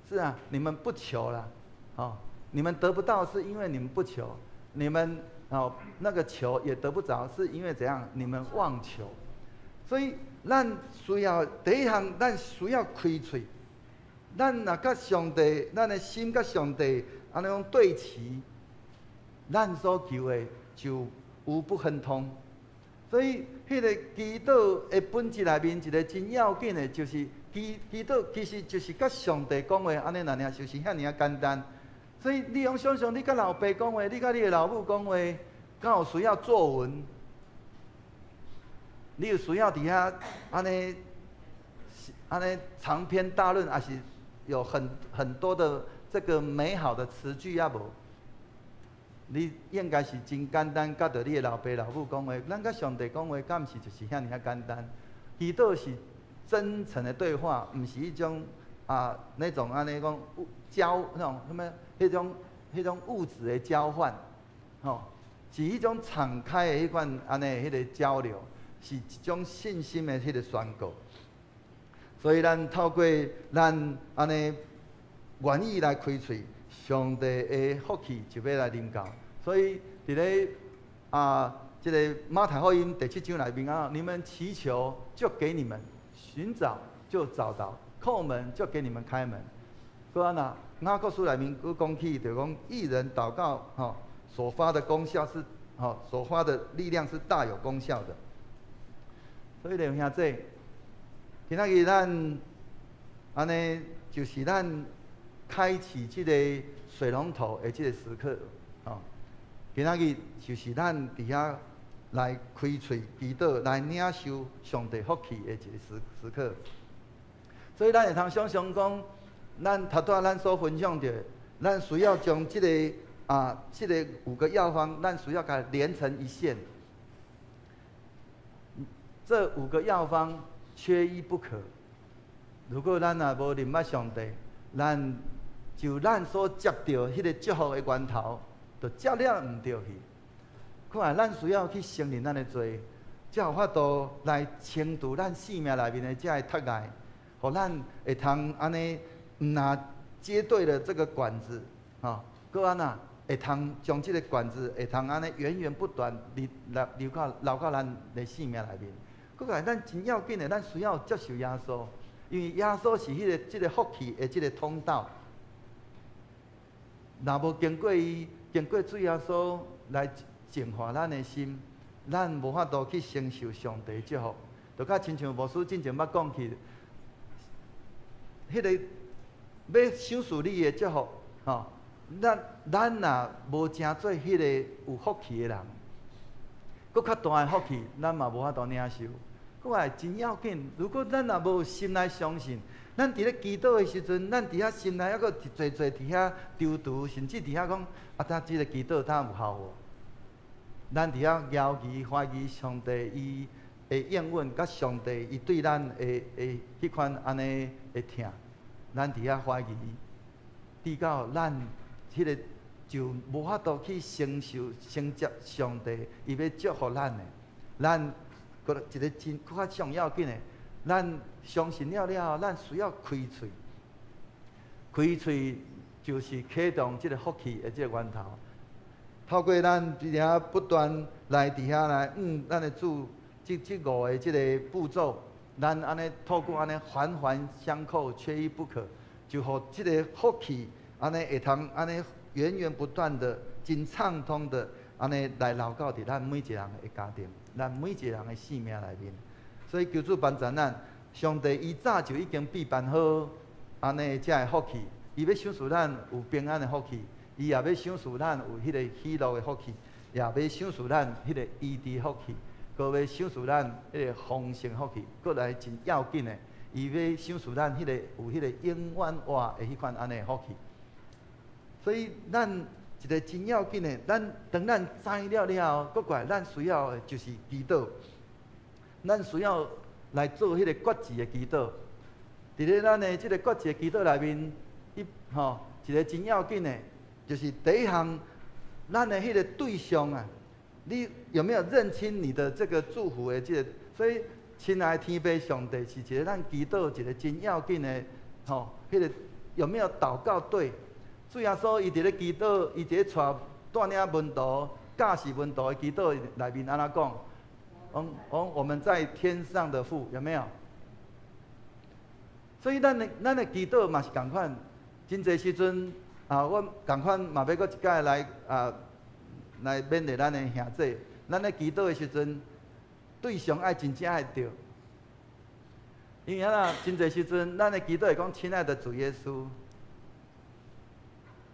是啊，你們不求啦，吼，你們得不到是因為你們不求，你們哦那個求也得不著，是因為怎樣？你們妄求，所以咱需要第一項，咱需要開喙，咱若佮上帝，咱的心佮上帝按呢講對齊，咱所求的就無不亨通。所以，彼个祈禱的本質內面一个真要緊的，就是祈禱其實就是佮上帝講話，按呢爾爾，就是遐爾仔簡單。所以你用想像，你佮老爸講話，你佮你的老母講話，敢有需要作文？你有需要佇遐按呢按呢長篇大論，抑是有很多的這個美好的詞句啊無？你應該是真簡單，佮著你的老爸老母講話，咱佮上帝講話，敢毋是就是遐爾仔簡單？祈禱是真誠的對話，毋是彼種啊那種按呢講交那種什麼彼種物質的交換，吼，是彼種敞開的彼款按呢彼個交流，是一種信心的彼個宣告。所以咱透過咱按呢願意來開喙，上帝的福氣就欲來臨到。所以佇咧啊，這个馬太福音第七章內面啊，你們祈求就給你們，尋找就找到，叩門就給你們開門。閣按怎？雅各書內面閣講起，就講義人禱告，吼，所發的功效是，吼，所發的力量是大有功效的。所以弟兄姊，今仔日咱按呢，就是咱開啟這个水龍頭的這个時刻，吼。今仔日就是咱佇遐來開喙祈禱，來領受上帝福氣的一个時刻。所以咱會通想像講，咱頭拄仔咱所分享著，咱需要將這个啊，這个五個藥方，咱需要共連成一線。這五個藥方缺一不可。如果咱若無認捌上帝，咱就咱所接著彼个祝福的源頭，就接了毋著去。看來咱需要去承認咱的罪，才有法度來清除咱生命內面的這个窒礙，予咱會通按呢，毋若接對了這个管子，吼，閣按怎會通將這个管子會通按呢源源不斷流流到流到咱的生命內面。閣來，咱真要緊的，咱需要接受耶穌，因為耶穌是彼个這个福氣的這个通道。若無經過伊，經過主耶穌來淨化咱的心，咱無法度去承受上帝祝福。就較親像牧師進前捌講起，彼个欲賞賜你的祝福，吼，咱若無成做彼个有福氣的人，閣較大的福氣，咱嘛無法度領受。閣來真要緊，如果咱若無心內相信，咱佇咧祈禱的時陣，咱佇遐心內猶閣一濟濟佇遐躊躇，甚至佇遐講啊，這這个祈禱敢有效無？咱佇遐猶疑懷疑上帝伊的應允，佮上帝伊對咱的彼款按呢的疼，咱佇遐懷疑，直到咱彼个就無法度去承受承接上帝伊欲祝福咱的，咱閣一个真閣較重要緊的，咱相信了了後，咱需要開喙，開喙就是啟動這个福氣的這个源頭。透過咱佇遐不斷來佇遐來，咱的主這五个這个步驟，咱按呢透過按呢環環相扣，缺一不可，就予這个福氣按呢會通按呢源源不斷的、真暢通的按呢來流到佇咱每一个人的家庭，咱每一個人的生命內面。所以求主幫助咱，上帝伊早就已經備辦好按呢這个福氣，伊欲賞賜咱有平安的福氣，伊也欲賞賜咱有彼个喜樂的福氣，也欲賞賜咱彼个醫治福氣，閣欲賞賜咱彼个豐盛福氣，閣來真要緊的，伊欲賞賜咱彼个有彼个永遠活的彼款按呢福氣。所以咱一个真要緊的，咱當咱知了了後，閣過來咱需要的就是祈禱，咱需要來做彼个決志的祈禱。佇咧咱的這个決志的祈禱內面，伊吼一个真要緊的，就是第一項，咱的彼个對象啊，你有沒有認清你的這个祝福的這个？所以，親愛的天父上帝是一个咱祈禱一个真要緊的，吼，彼个有沒有禱告對？主耶穌伊佇咧祈禱，伊佇咧帶帶領門徒、教示門徒的祈禱內面按怎講？講講我們在天上的父有沒有？所以咱的祈禱嘛是仝款，真濟時陣啊，阮仝款嘛欲閣一擺來啊，來勉勵咱的兄弟。咱咧祈禱的時陣，對象愛真正愛對。因為啊，真濟時陣，咱的祈禱會講親愛的主耶穌，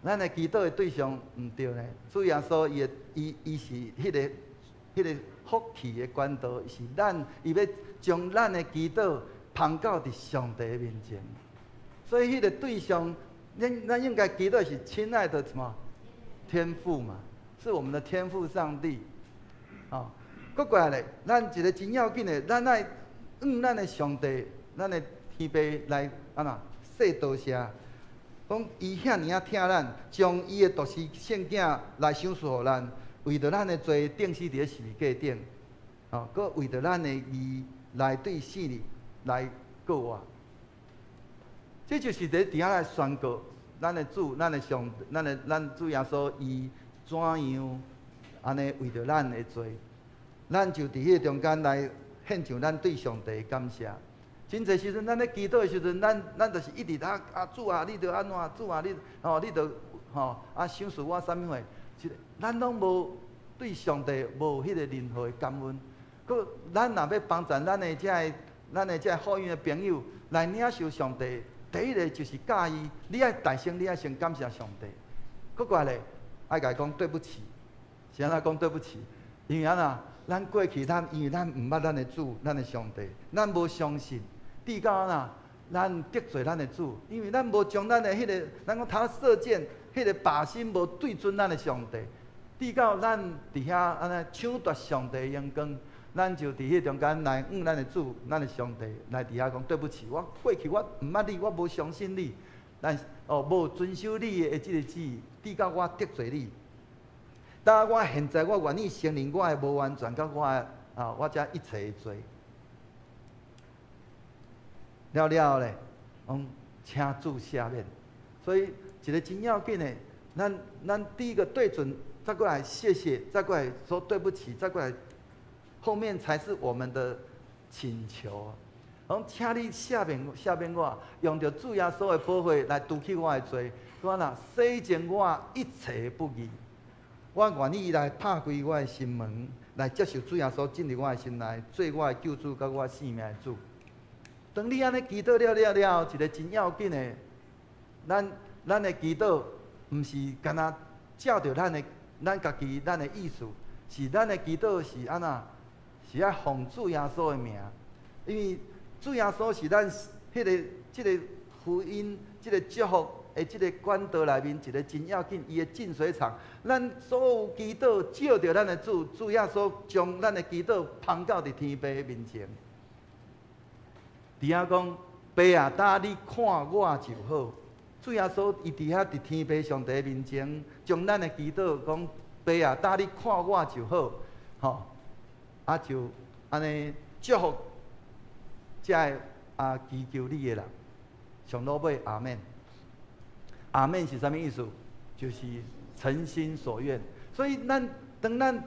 咱的祈禱的對象毋對呢。主耶穌伊的伊伊是彼個福氣的管道，是咱伊欲將咱的祈禱捧到佇上帝的面前。所以彼個對象，咱應該祈禱是親愛的什麼？天父嘛，是我們的天父上帝。哦，閣過來咧，咱一個真要緊的，咱愛向咱的上帝，咱的天父來按怎說多謝，講伊遐爾仔疼咱，將伊的獨生聖囝來賞賜予咱，為著咱的罪釘死佇咧十字架頂，哦，閣為著咱的義來對死裡來復活。這就是佇遐來宣告咱的主、咱的上、咱的咱主耶穌伊怎樣按呢為著咱的罪，咱就佇彼個中間來獻上咱對上帝的感謝。真濟時陣，咱咧祈禱的時陣，咱就是一直啊啊主啊，你著按怎？主啊，你吼，你著吼啊賞賜我啥物貨？咱攏無對上帝無彼個任何的感恩。閣咱若欲幫助咱的這个福音的朋友來領受上帝，第一个就是教伊，你愛大聲，你愛先感謝上帝。閣過來咧，愛共伊講對不起，是按怎講對不起？因為按怎？咱過去咱因為咱毋捌咱的主，咱的上帝，咱無相信。直到按怎？咱得罪咱的主，因為咱無將咱的彼個，咱講他射箭，彼個靶心無對準咱的上帝。直到咱佇遐按呢搶奪上帝的榮光，咱就佇彼個中間來向咱的主、咱的上帝來佇遐講對不起，我過去我毋捌你，我無相信你，但是哦無遵守你的這个旨意，直到我得罪你。但我現在我願意承認我的無完全，佮我的啊，我這一切的罪。了了咧，講請主赦免。所以一個真要緊的，咱第一個對準，再過來謝謝，再過來說對不起，再過來後面才是我們的請求。講請你赦免赦免我，用著主耶穌的寶血來除去我的罪，我若洗淨我一切不義。我願意來拍開我的心門，來接受主耶穌進入我的心內，做我的救主佮我性命的主。當你按呢祈禱了了了，一個真要緊的，咱的祈禱毋是干焦照著咱的咱家己咱的意思，是咱的祈禱是按怎？是愛奉主耶穌的名，因為主耶穌是咱彼個這个福音、這个祝福的這个管道內面一個真要緊，伊的淨水廠。咱所有祈禱照著咱的主，主耶穌將咱的祈禱捧到佇天父面前。佇遐講，爸啊，搭你看我就好。主耶穌伊佇遐佇天父上帝面前，將咱的祈禱講，爸啊，搭你看我就好，吼，啊就按呢祝福這个啊祈求你的人。上落尾阿們，阿們是啥物意思？就是誠心所願。所以咱當咱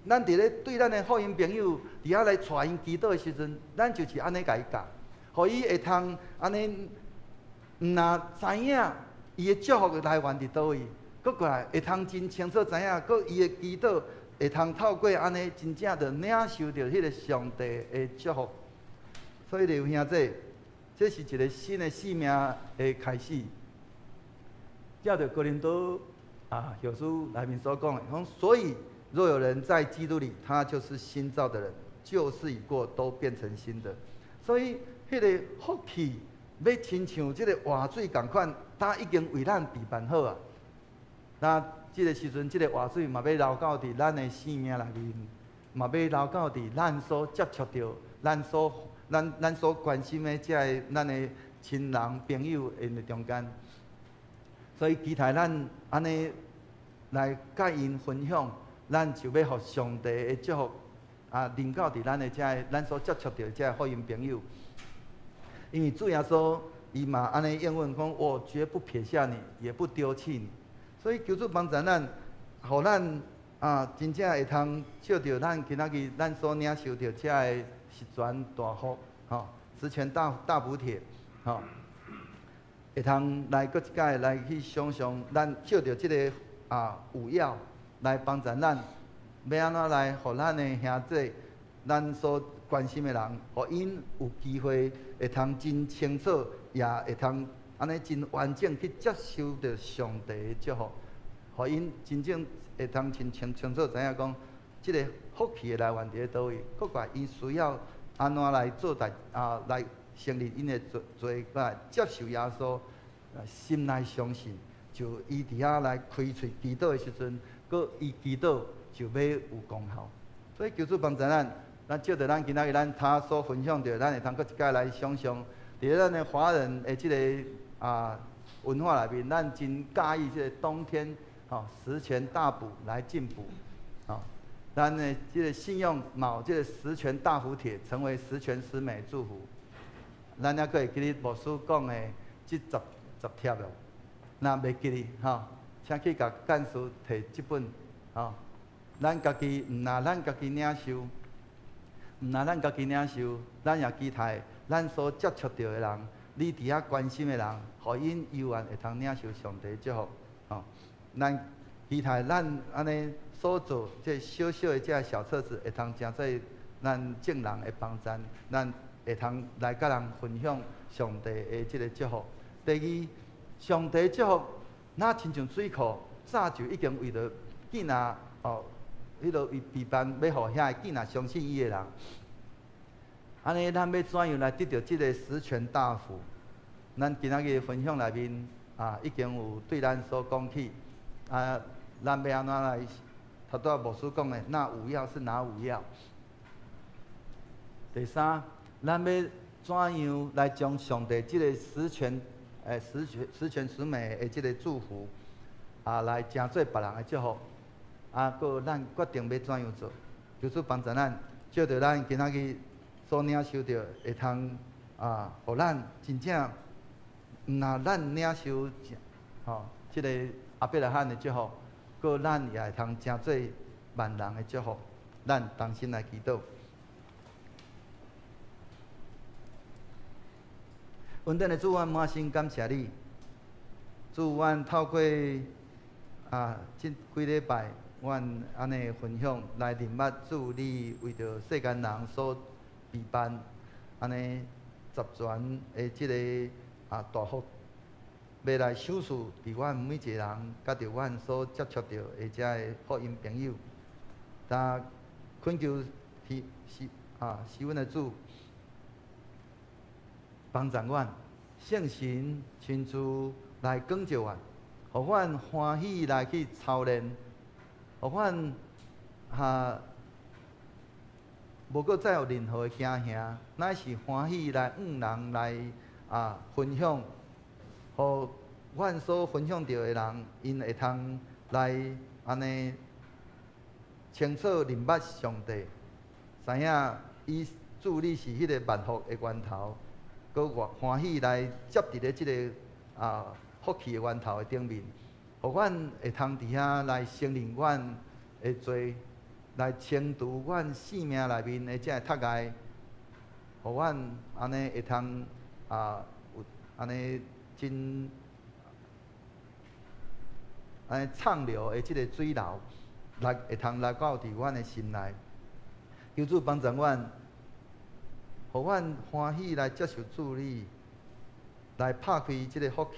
佇咧對咱的福音朋友佇遐來帶𪜶祈禱的時陣，咱就是按呢共伊教，予伊會通按呢，毋若知影伊的祝福的來源佇佗位，閣過來會通真清楚知影，閣伊的祈禱會通透過按呢真正就領受著彼個上帝的祝福。所以弟兄姊，這是一個新的生命的開始。照著哥林多啊，後書內面所講的，講所以若有人在基督裡，他就是新造的人，舊事已過，都變成新的。所以，彼個福氣欲親像這個活水仝款，早已經為咱備辦好啊。那這個時陣，這個活水嘛欲流到佇咱的生命內面，嘛欲流到佇咱所接觸著、咱所關心的這个咱的親人朋友𪜶的中間。所以期待咱按呢來佮𪜶分享，咱就欲予上帝的祝福啊，臨到佇咱的這个咱所接觸著的這个福音朋友。因為主耶穌伊嘛按呢應允講，我絕不撇下你，也不丟棄你。所以求主幫助咱，予咱啊真正會通藉著咱今仔日咱所領受著這个十全大福，吼，十全大補帖，吼，會通來閣一擺來去想象，咱藉著這个啊有藥來幫助咱，欲按怎來予咱的兄弟咱所關心的人，予𪜶有機會會通真清楚，也會通按呢真完整去接受著上帝的祝福，予𪜶真正會通真清清楚知影講，這个福氣的來源佇咧佗位，閣過來𪜶需要按怎來做代啊，來承認𪜶的罪罪，來接受耶穌，心內相信，就伊佇遐來開喙祈禱的時陣，閣伊祈禱就欲有功效。所以求主幫助咱，咱藉著咱今仔日咱他所分享著，咱會通閣一擺來想像，佇咧咱的華人的這个文化內面，咱真佮意這个冬天吼十全大補來進補，吼，咱的這个信仰嘛有這个十全大福帖，成為十全十美祝福。咱猶閣會記得牧師講的這十帖無？若袂記得吼，請去共幹事提這本吼。咱家己毋若咱家己領受，毋若咱家己領受，咱也期待咱所接觸著的人，你佇遐關心的人，予𪜶猶原會通領受上帝祝福。吼，咱期待咱按呢所做這小小的這个小冊子，會通成做咱眾人的幫贊，咱會通來佮人分享上帝的這个祝福。第二，上帝祝福，若親像水庫，早就已經為著囝仔哦，彼落伊備辦欲予遐个囝仔相信伊的人。按呢，咱欲怎樣來得著這个十全大福？咱今仔日分享內面啊，已經有對咱所講起啊，咱欲按怎來？頭拄仔牧師講的，那五要是哪五要？第三，咱欲怎樣來將上帝這个十全、十全、十全十美的這个祝福啊，來成做別人的祝福？啊，閣咱決定欲怎樣做？求主幫助咱，藉著咱今仔日所領受著，會通啊，予咱真正毋若咱領受吼，這个亞伯拉罕的祝福，閣咱也會通成做萬人的祝福。咱同心來祈禱。恩典的主，阮滿心感謝你。主，阮透過啊，這幾禮拜，阮按呢分享來認捌主，你為著世間人所備辦按呢十全的這个大福，欲來賞賜佇阮每一個人，佮著阮所接觸著的這个福音朋友。但懇求天是啊，是阮的主幫助阮，聖神親自來光照阮，予阮歡喜來去操練，予阮哈無閣再有任何的驚嚇，乃是歡喜來向人來分享，予阮所分享著的人，𪜶會通來按呢清楚認捌上帝，知影伊主你是彼个萬福的源頭，閣偌歡喜來接佇咧這个福氣的源頭的頂面，予阮會通佇遐來承認阮的罪，來清除阮生命內面的這个窒礙，予阮按呢會通有按呢真按呢暢流的這个水流，來會通來到佇阮的心內。求主幫助阮，予阮歡喜來接受主你，來拍開這个福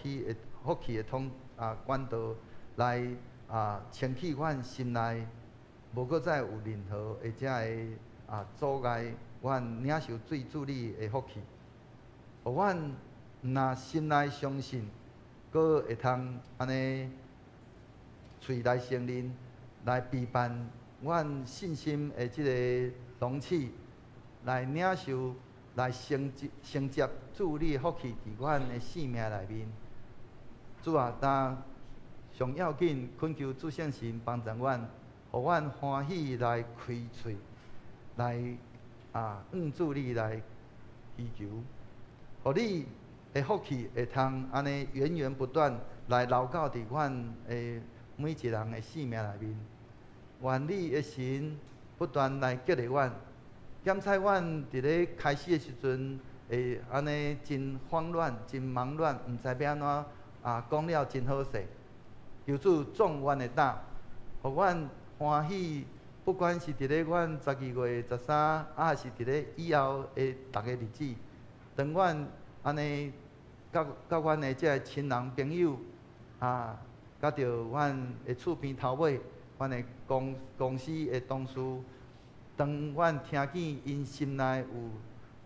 氣的通管道，來清去阮心內，無閣再有任何的這个阻礙阮領受對主你的福氣。予阮毋若心內相信，閣會通按呢喙來承認，來備辦阮信心的這个容器，來領受、來承接、承接主你的福氣佇阮的生命內面。主啊，但上要緊，懇求主聖神幫助阮，予阮歡喜來開喙，來向主你來祈求，予你的福氣會通按呢源源不斷來流到佇阮的每一個人的生命內面。願你的神不斷來激勵阮，檢採阮佇咧開始的時陣會按呢真慌亂、真忙亂，毋知欲按怎講了真好勢。求主壯阮的膽，予阮歡喜不不管是佇咧阮12月13，抑是佇咧以後的逐个日子，當阮按呢，佮佮阮的這个親人朋友，啊，佮著阮的厝邊頭尾，阮的公司的同事，當阮聽見𪜶心內有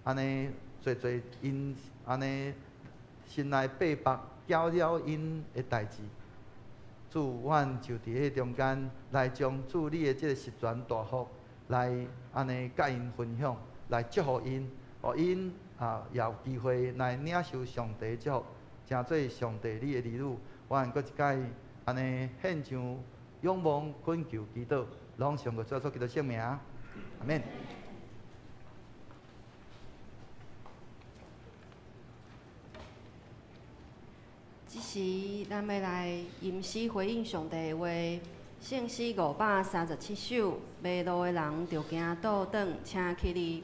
按呢濟濟𪜶按呢心內秘密攪擾𪜶的代誌，主，阮就佇彼中間來將主你的這个十全大福來按呢佮𪜶分享，來祝福𪜶，予𪜶啊也有機會來領受上帝祝福，成做上帝你的兒女。阮閣一擺按呢獻上仰望、懇求、祈禱，攏奉主耶穌基督聖名，阿們。這時，咱欲來吟詩回應上帝的話，聖詩537首，迷路的人著行倒轉，請起立。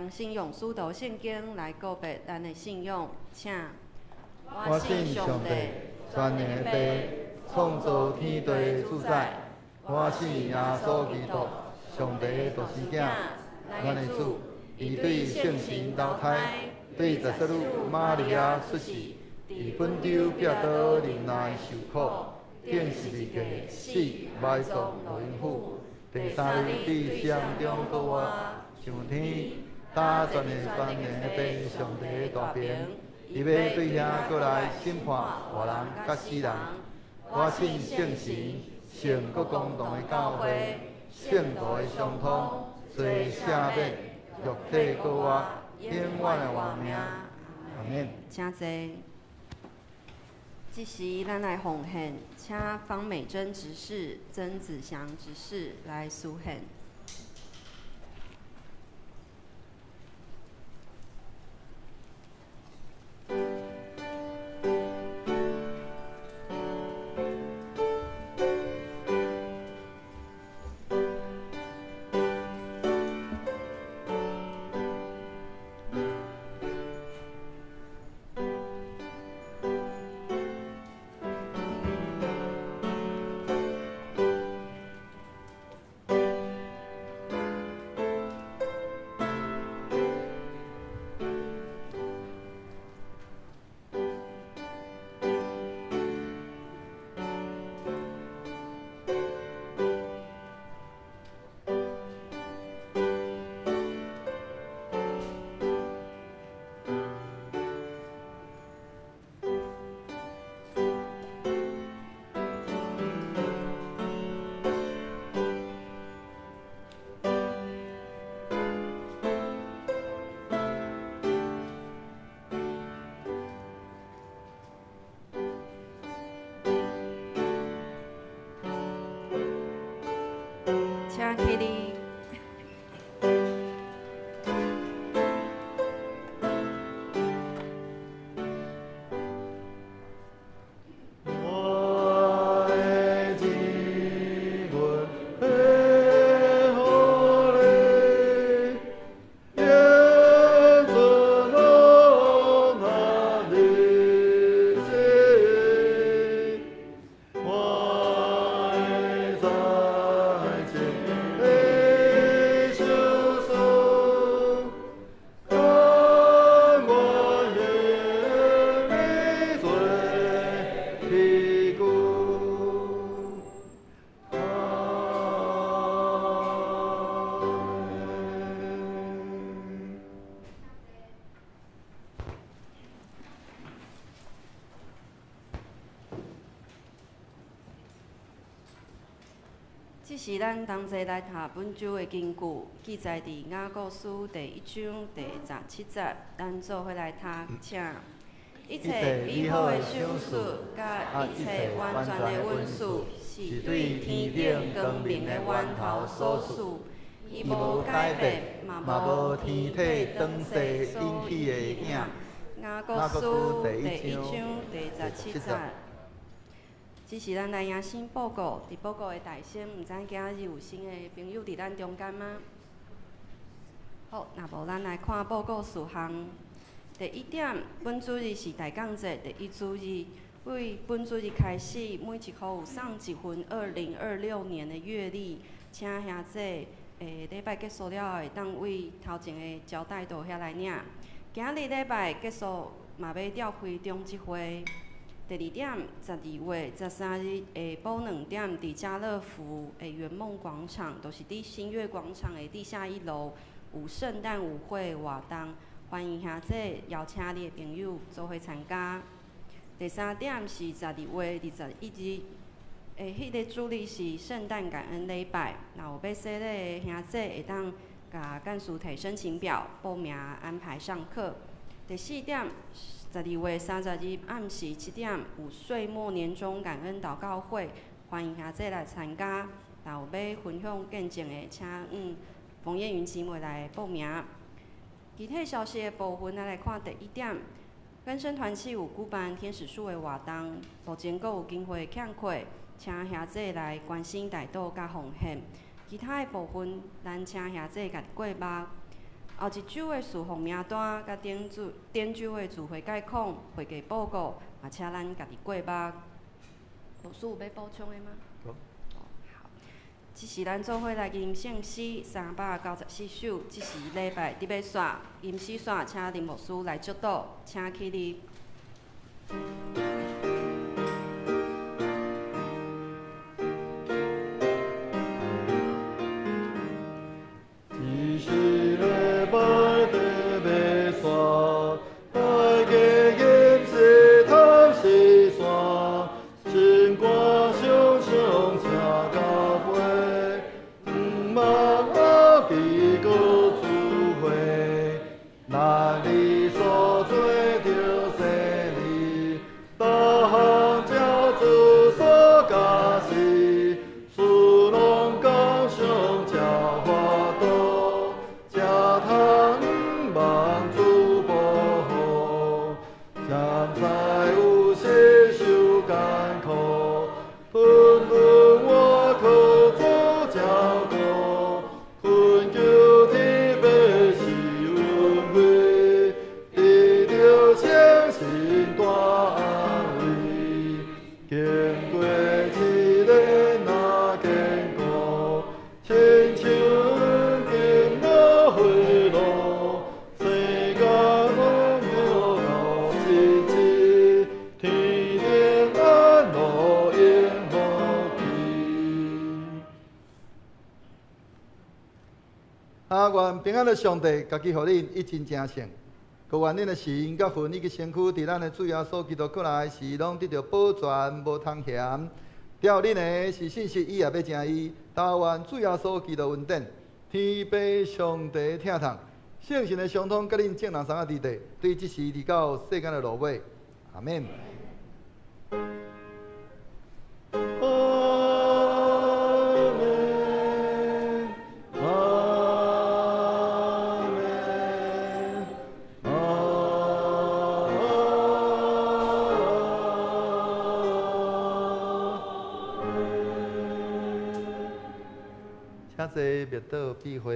信用使徒聖經來告別咱的信仰，請。我信上帝，全能的父，創造天地的主宰。我信耶穌基督，上帝的獨生子，咱的主。伊對聖神投胎，對十四女瑪利亞出世，佇本丟彼拉多忍耐受苦，釘十字架死，埋葬落陰府，第三日佇死人中復活，上天。搭全能全能的父上帝的大爿，伊欲對遐閣來審判活人佮死人。我信聖神，聖閣公同的教會，聖徒的相通，罪赦免，肉體閣活，永遠的活命。阿們。請坐。這時，咱來奉獻，請方美珍執事、曾子祥執事來司獻。這是咱同齊來讀本周的經句，記載佇雅各書第一章第十七節，咱做伙來讀，請。一切美好的賞賜，佮一切完全的恩賜，是對天頂光明的源頭所賜。伊無改變，嘛無天體轉勢引起的影。雅各書第一章第十七節。這是咱來迎新報告，佇報告的大聲，毋知今日有新的朋友佇咱中間嗎？好，若無咱來看報告事項。第一點，本主日是大感節第一主日，對本主日開始，每一戶有送一份2026年的月曆，請兄弟禮拜結束了後，會當對頭前的招待桌遐來領。今日禮拜結束，嘛欲召開中執會。第二點，12月13日下晡2點，佇家樂福的圓夢廣場，就是佇新月廣場的地下一樓，有聖誕舞會活動，歡迎兄弟邀請你的朋友做伙參加。第三點是12月21日，彼个主日是聖誕感恩禮拜，若有欲洗禮的兄弟會當共幹事提申請表報名安排上課。第四點，12月30日暗時7點有歲末年終感恩禱告會，歡迎兄弟來參加。若有欲分享見證的，請馮燕雲姊妹來報名。其他消息的部分，咱來看第一點，更生團契有舉辦天使樹的活動，目前閣有經費欠缺，請兄弟來關心代禱佮奉獻。其他的部分，咱請兄弟家己過目。後一周的事奉名單，佮頂周頂周的聚會概況、會計報告，嘛請咱家己過目。老師有欲補充的嗎？無。好，這是咱做伙來吟聖詩394首，這是禮拜佇欲煞吟詩煞，請林牧師來祝禱，請起立。這是禮拜得欲煞，大家吟詩探詩山，心肝想想請交陪，毋茫後期閣聚會，咱哩所做著洗禮，逐項照主所教示，事攏感賞才法度，才通毋茫主保護。才知有時受艱苦，紛紛我靠主照顧，懇求天父賜恩惠，得著聖神大安慰。經過試煉若堅固，親像金箔花露，世間風雨路一日，天頂安樂永福期。啊，願平安的上帝，家己予恁一真成聖，閣願恁的心佮魂以及身軀，佇咱的主耶穌基督過來時，攏得著保全，無通嫌。調恁的是信實，伊也欲成義。但願主耶穌基督恩典，天父上帝疼痛，聖神的相通，佮恁眾人三個佇地，對這時直到世間的落尾。阿們。阿們，阿們，阿們。請坐，默禱閉會。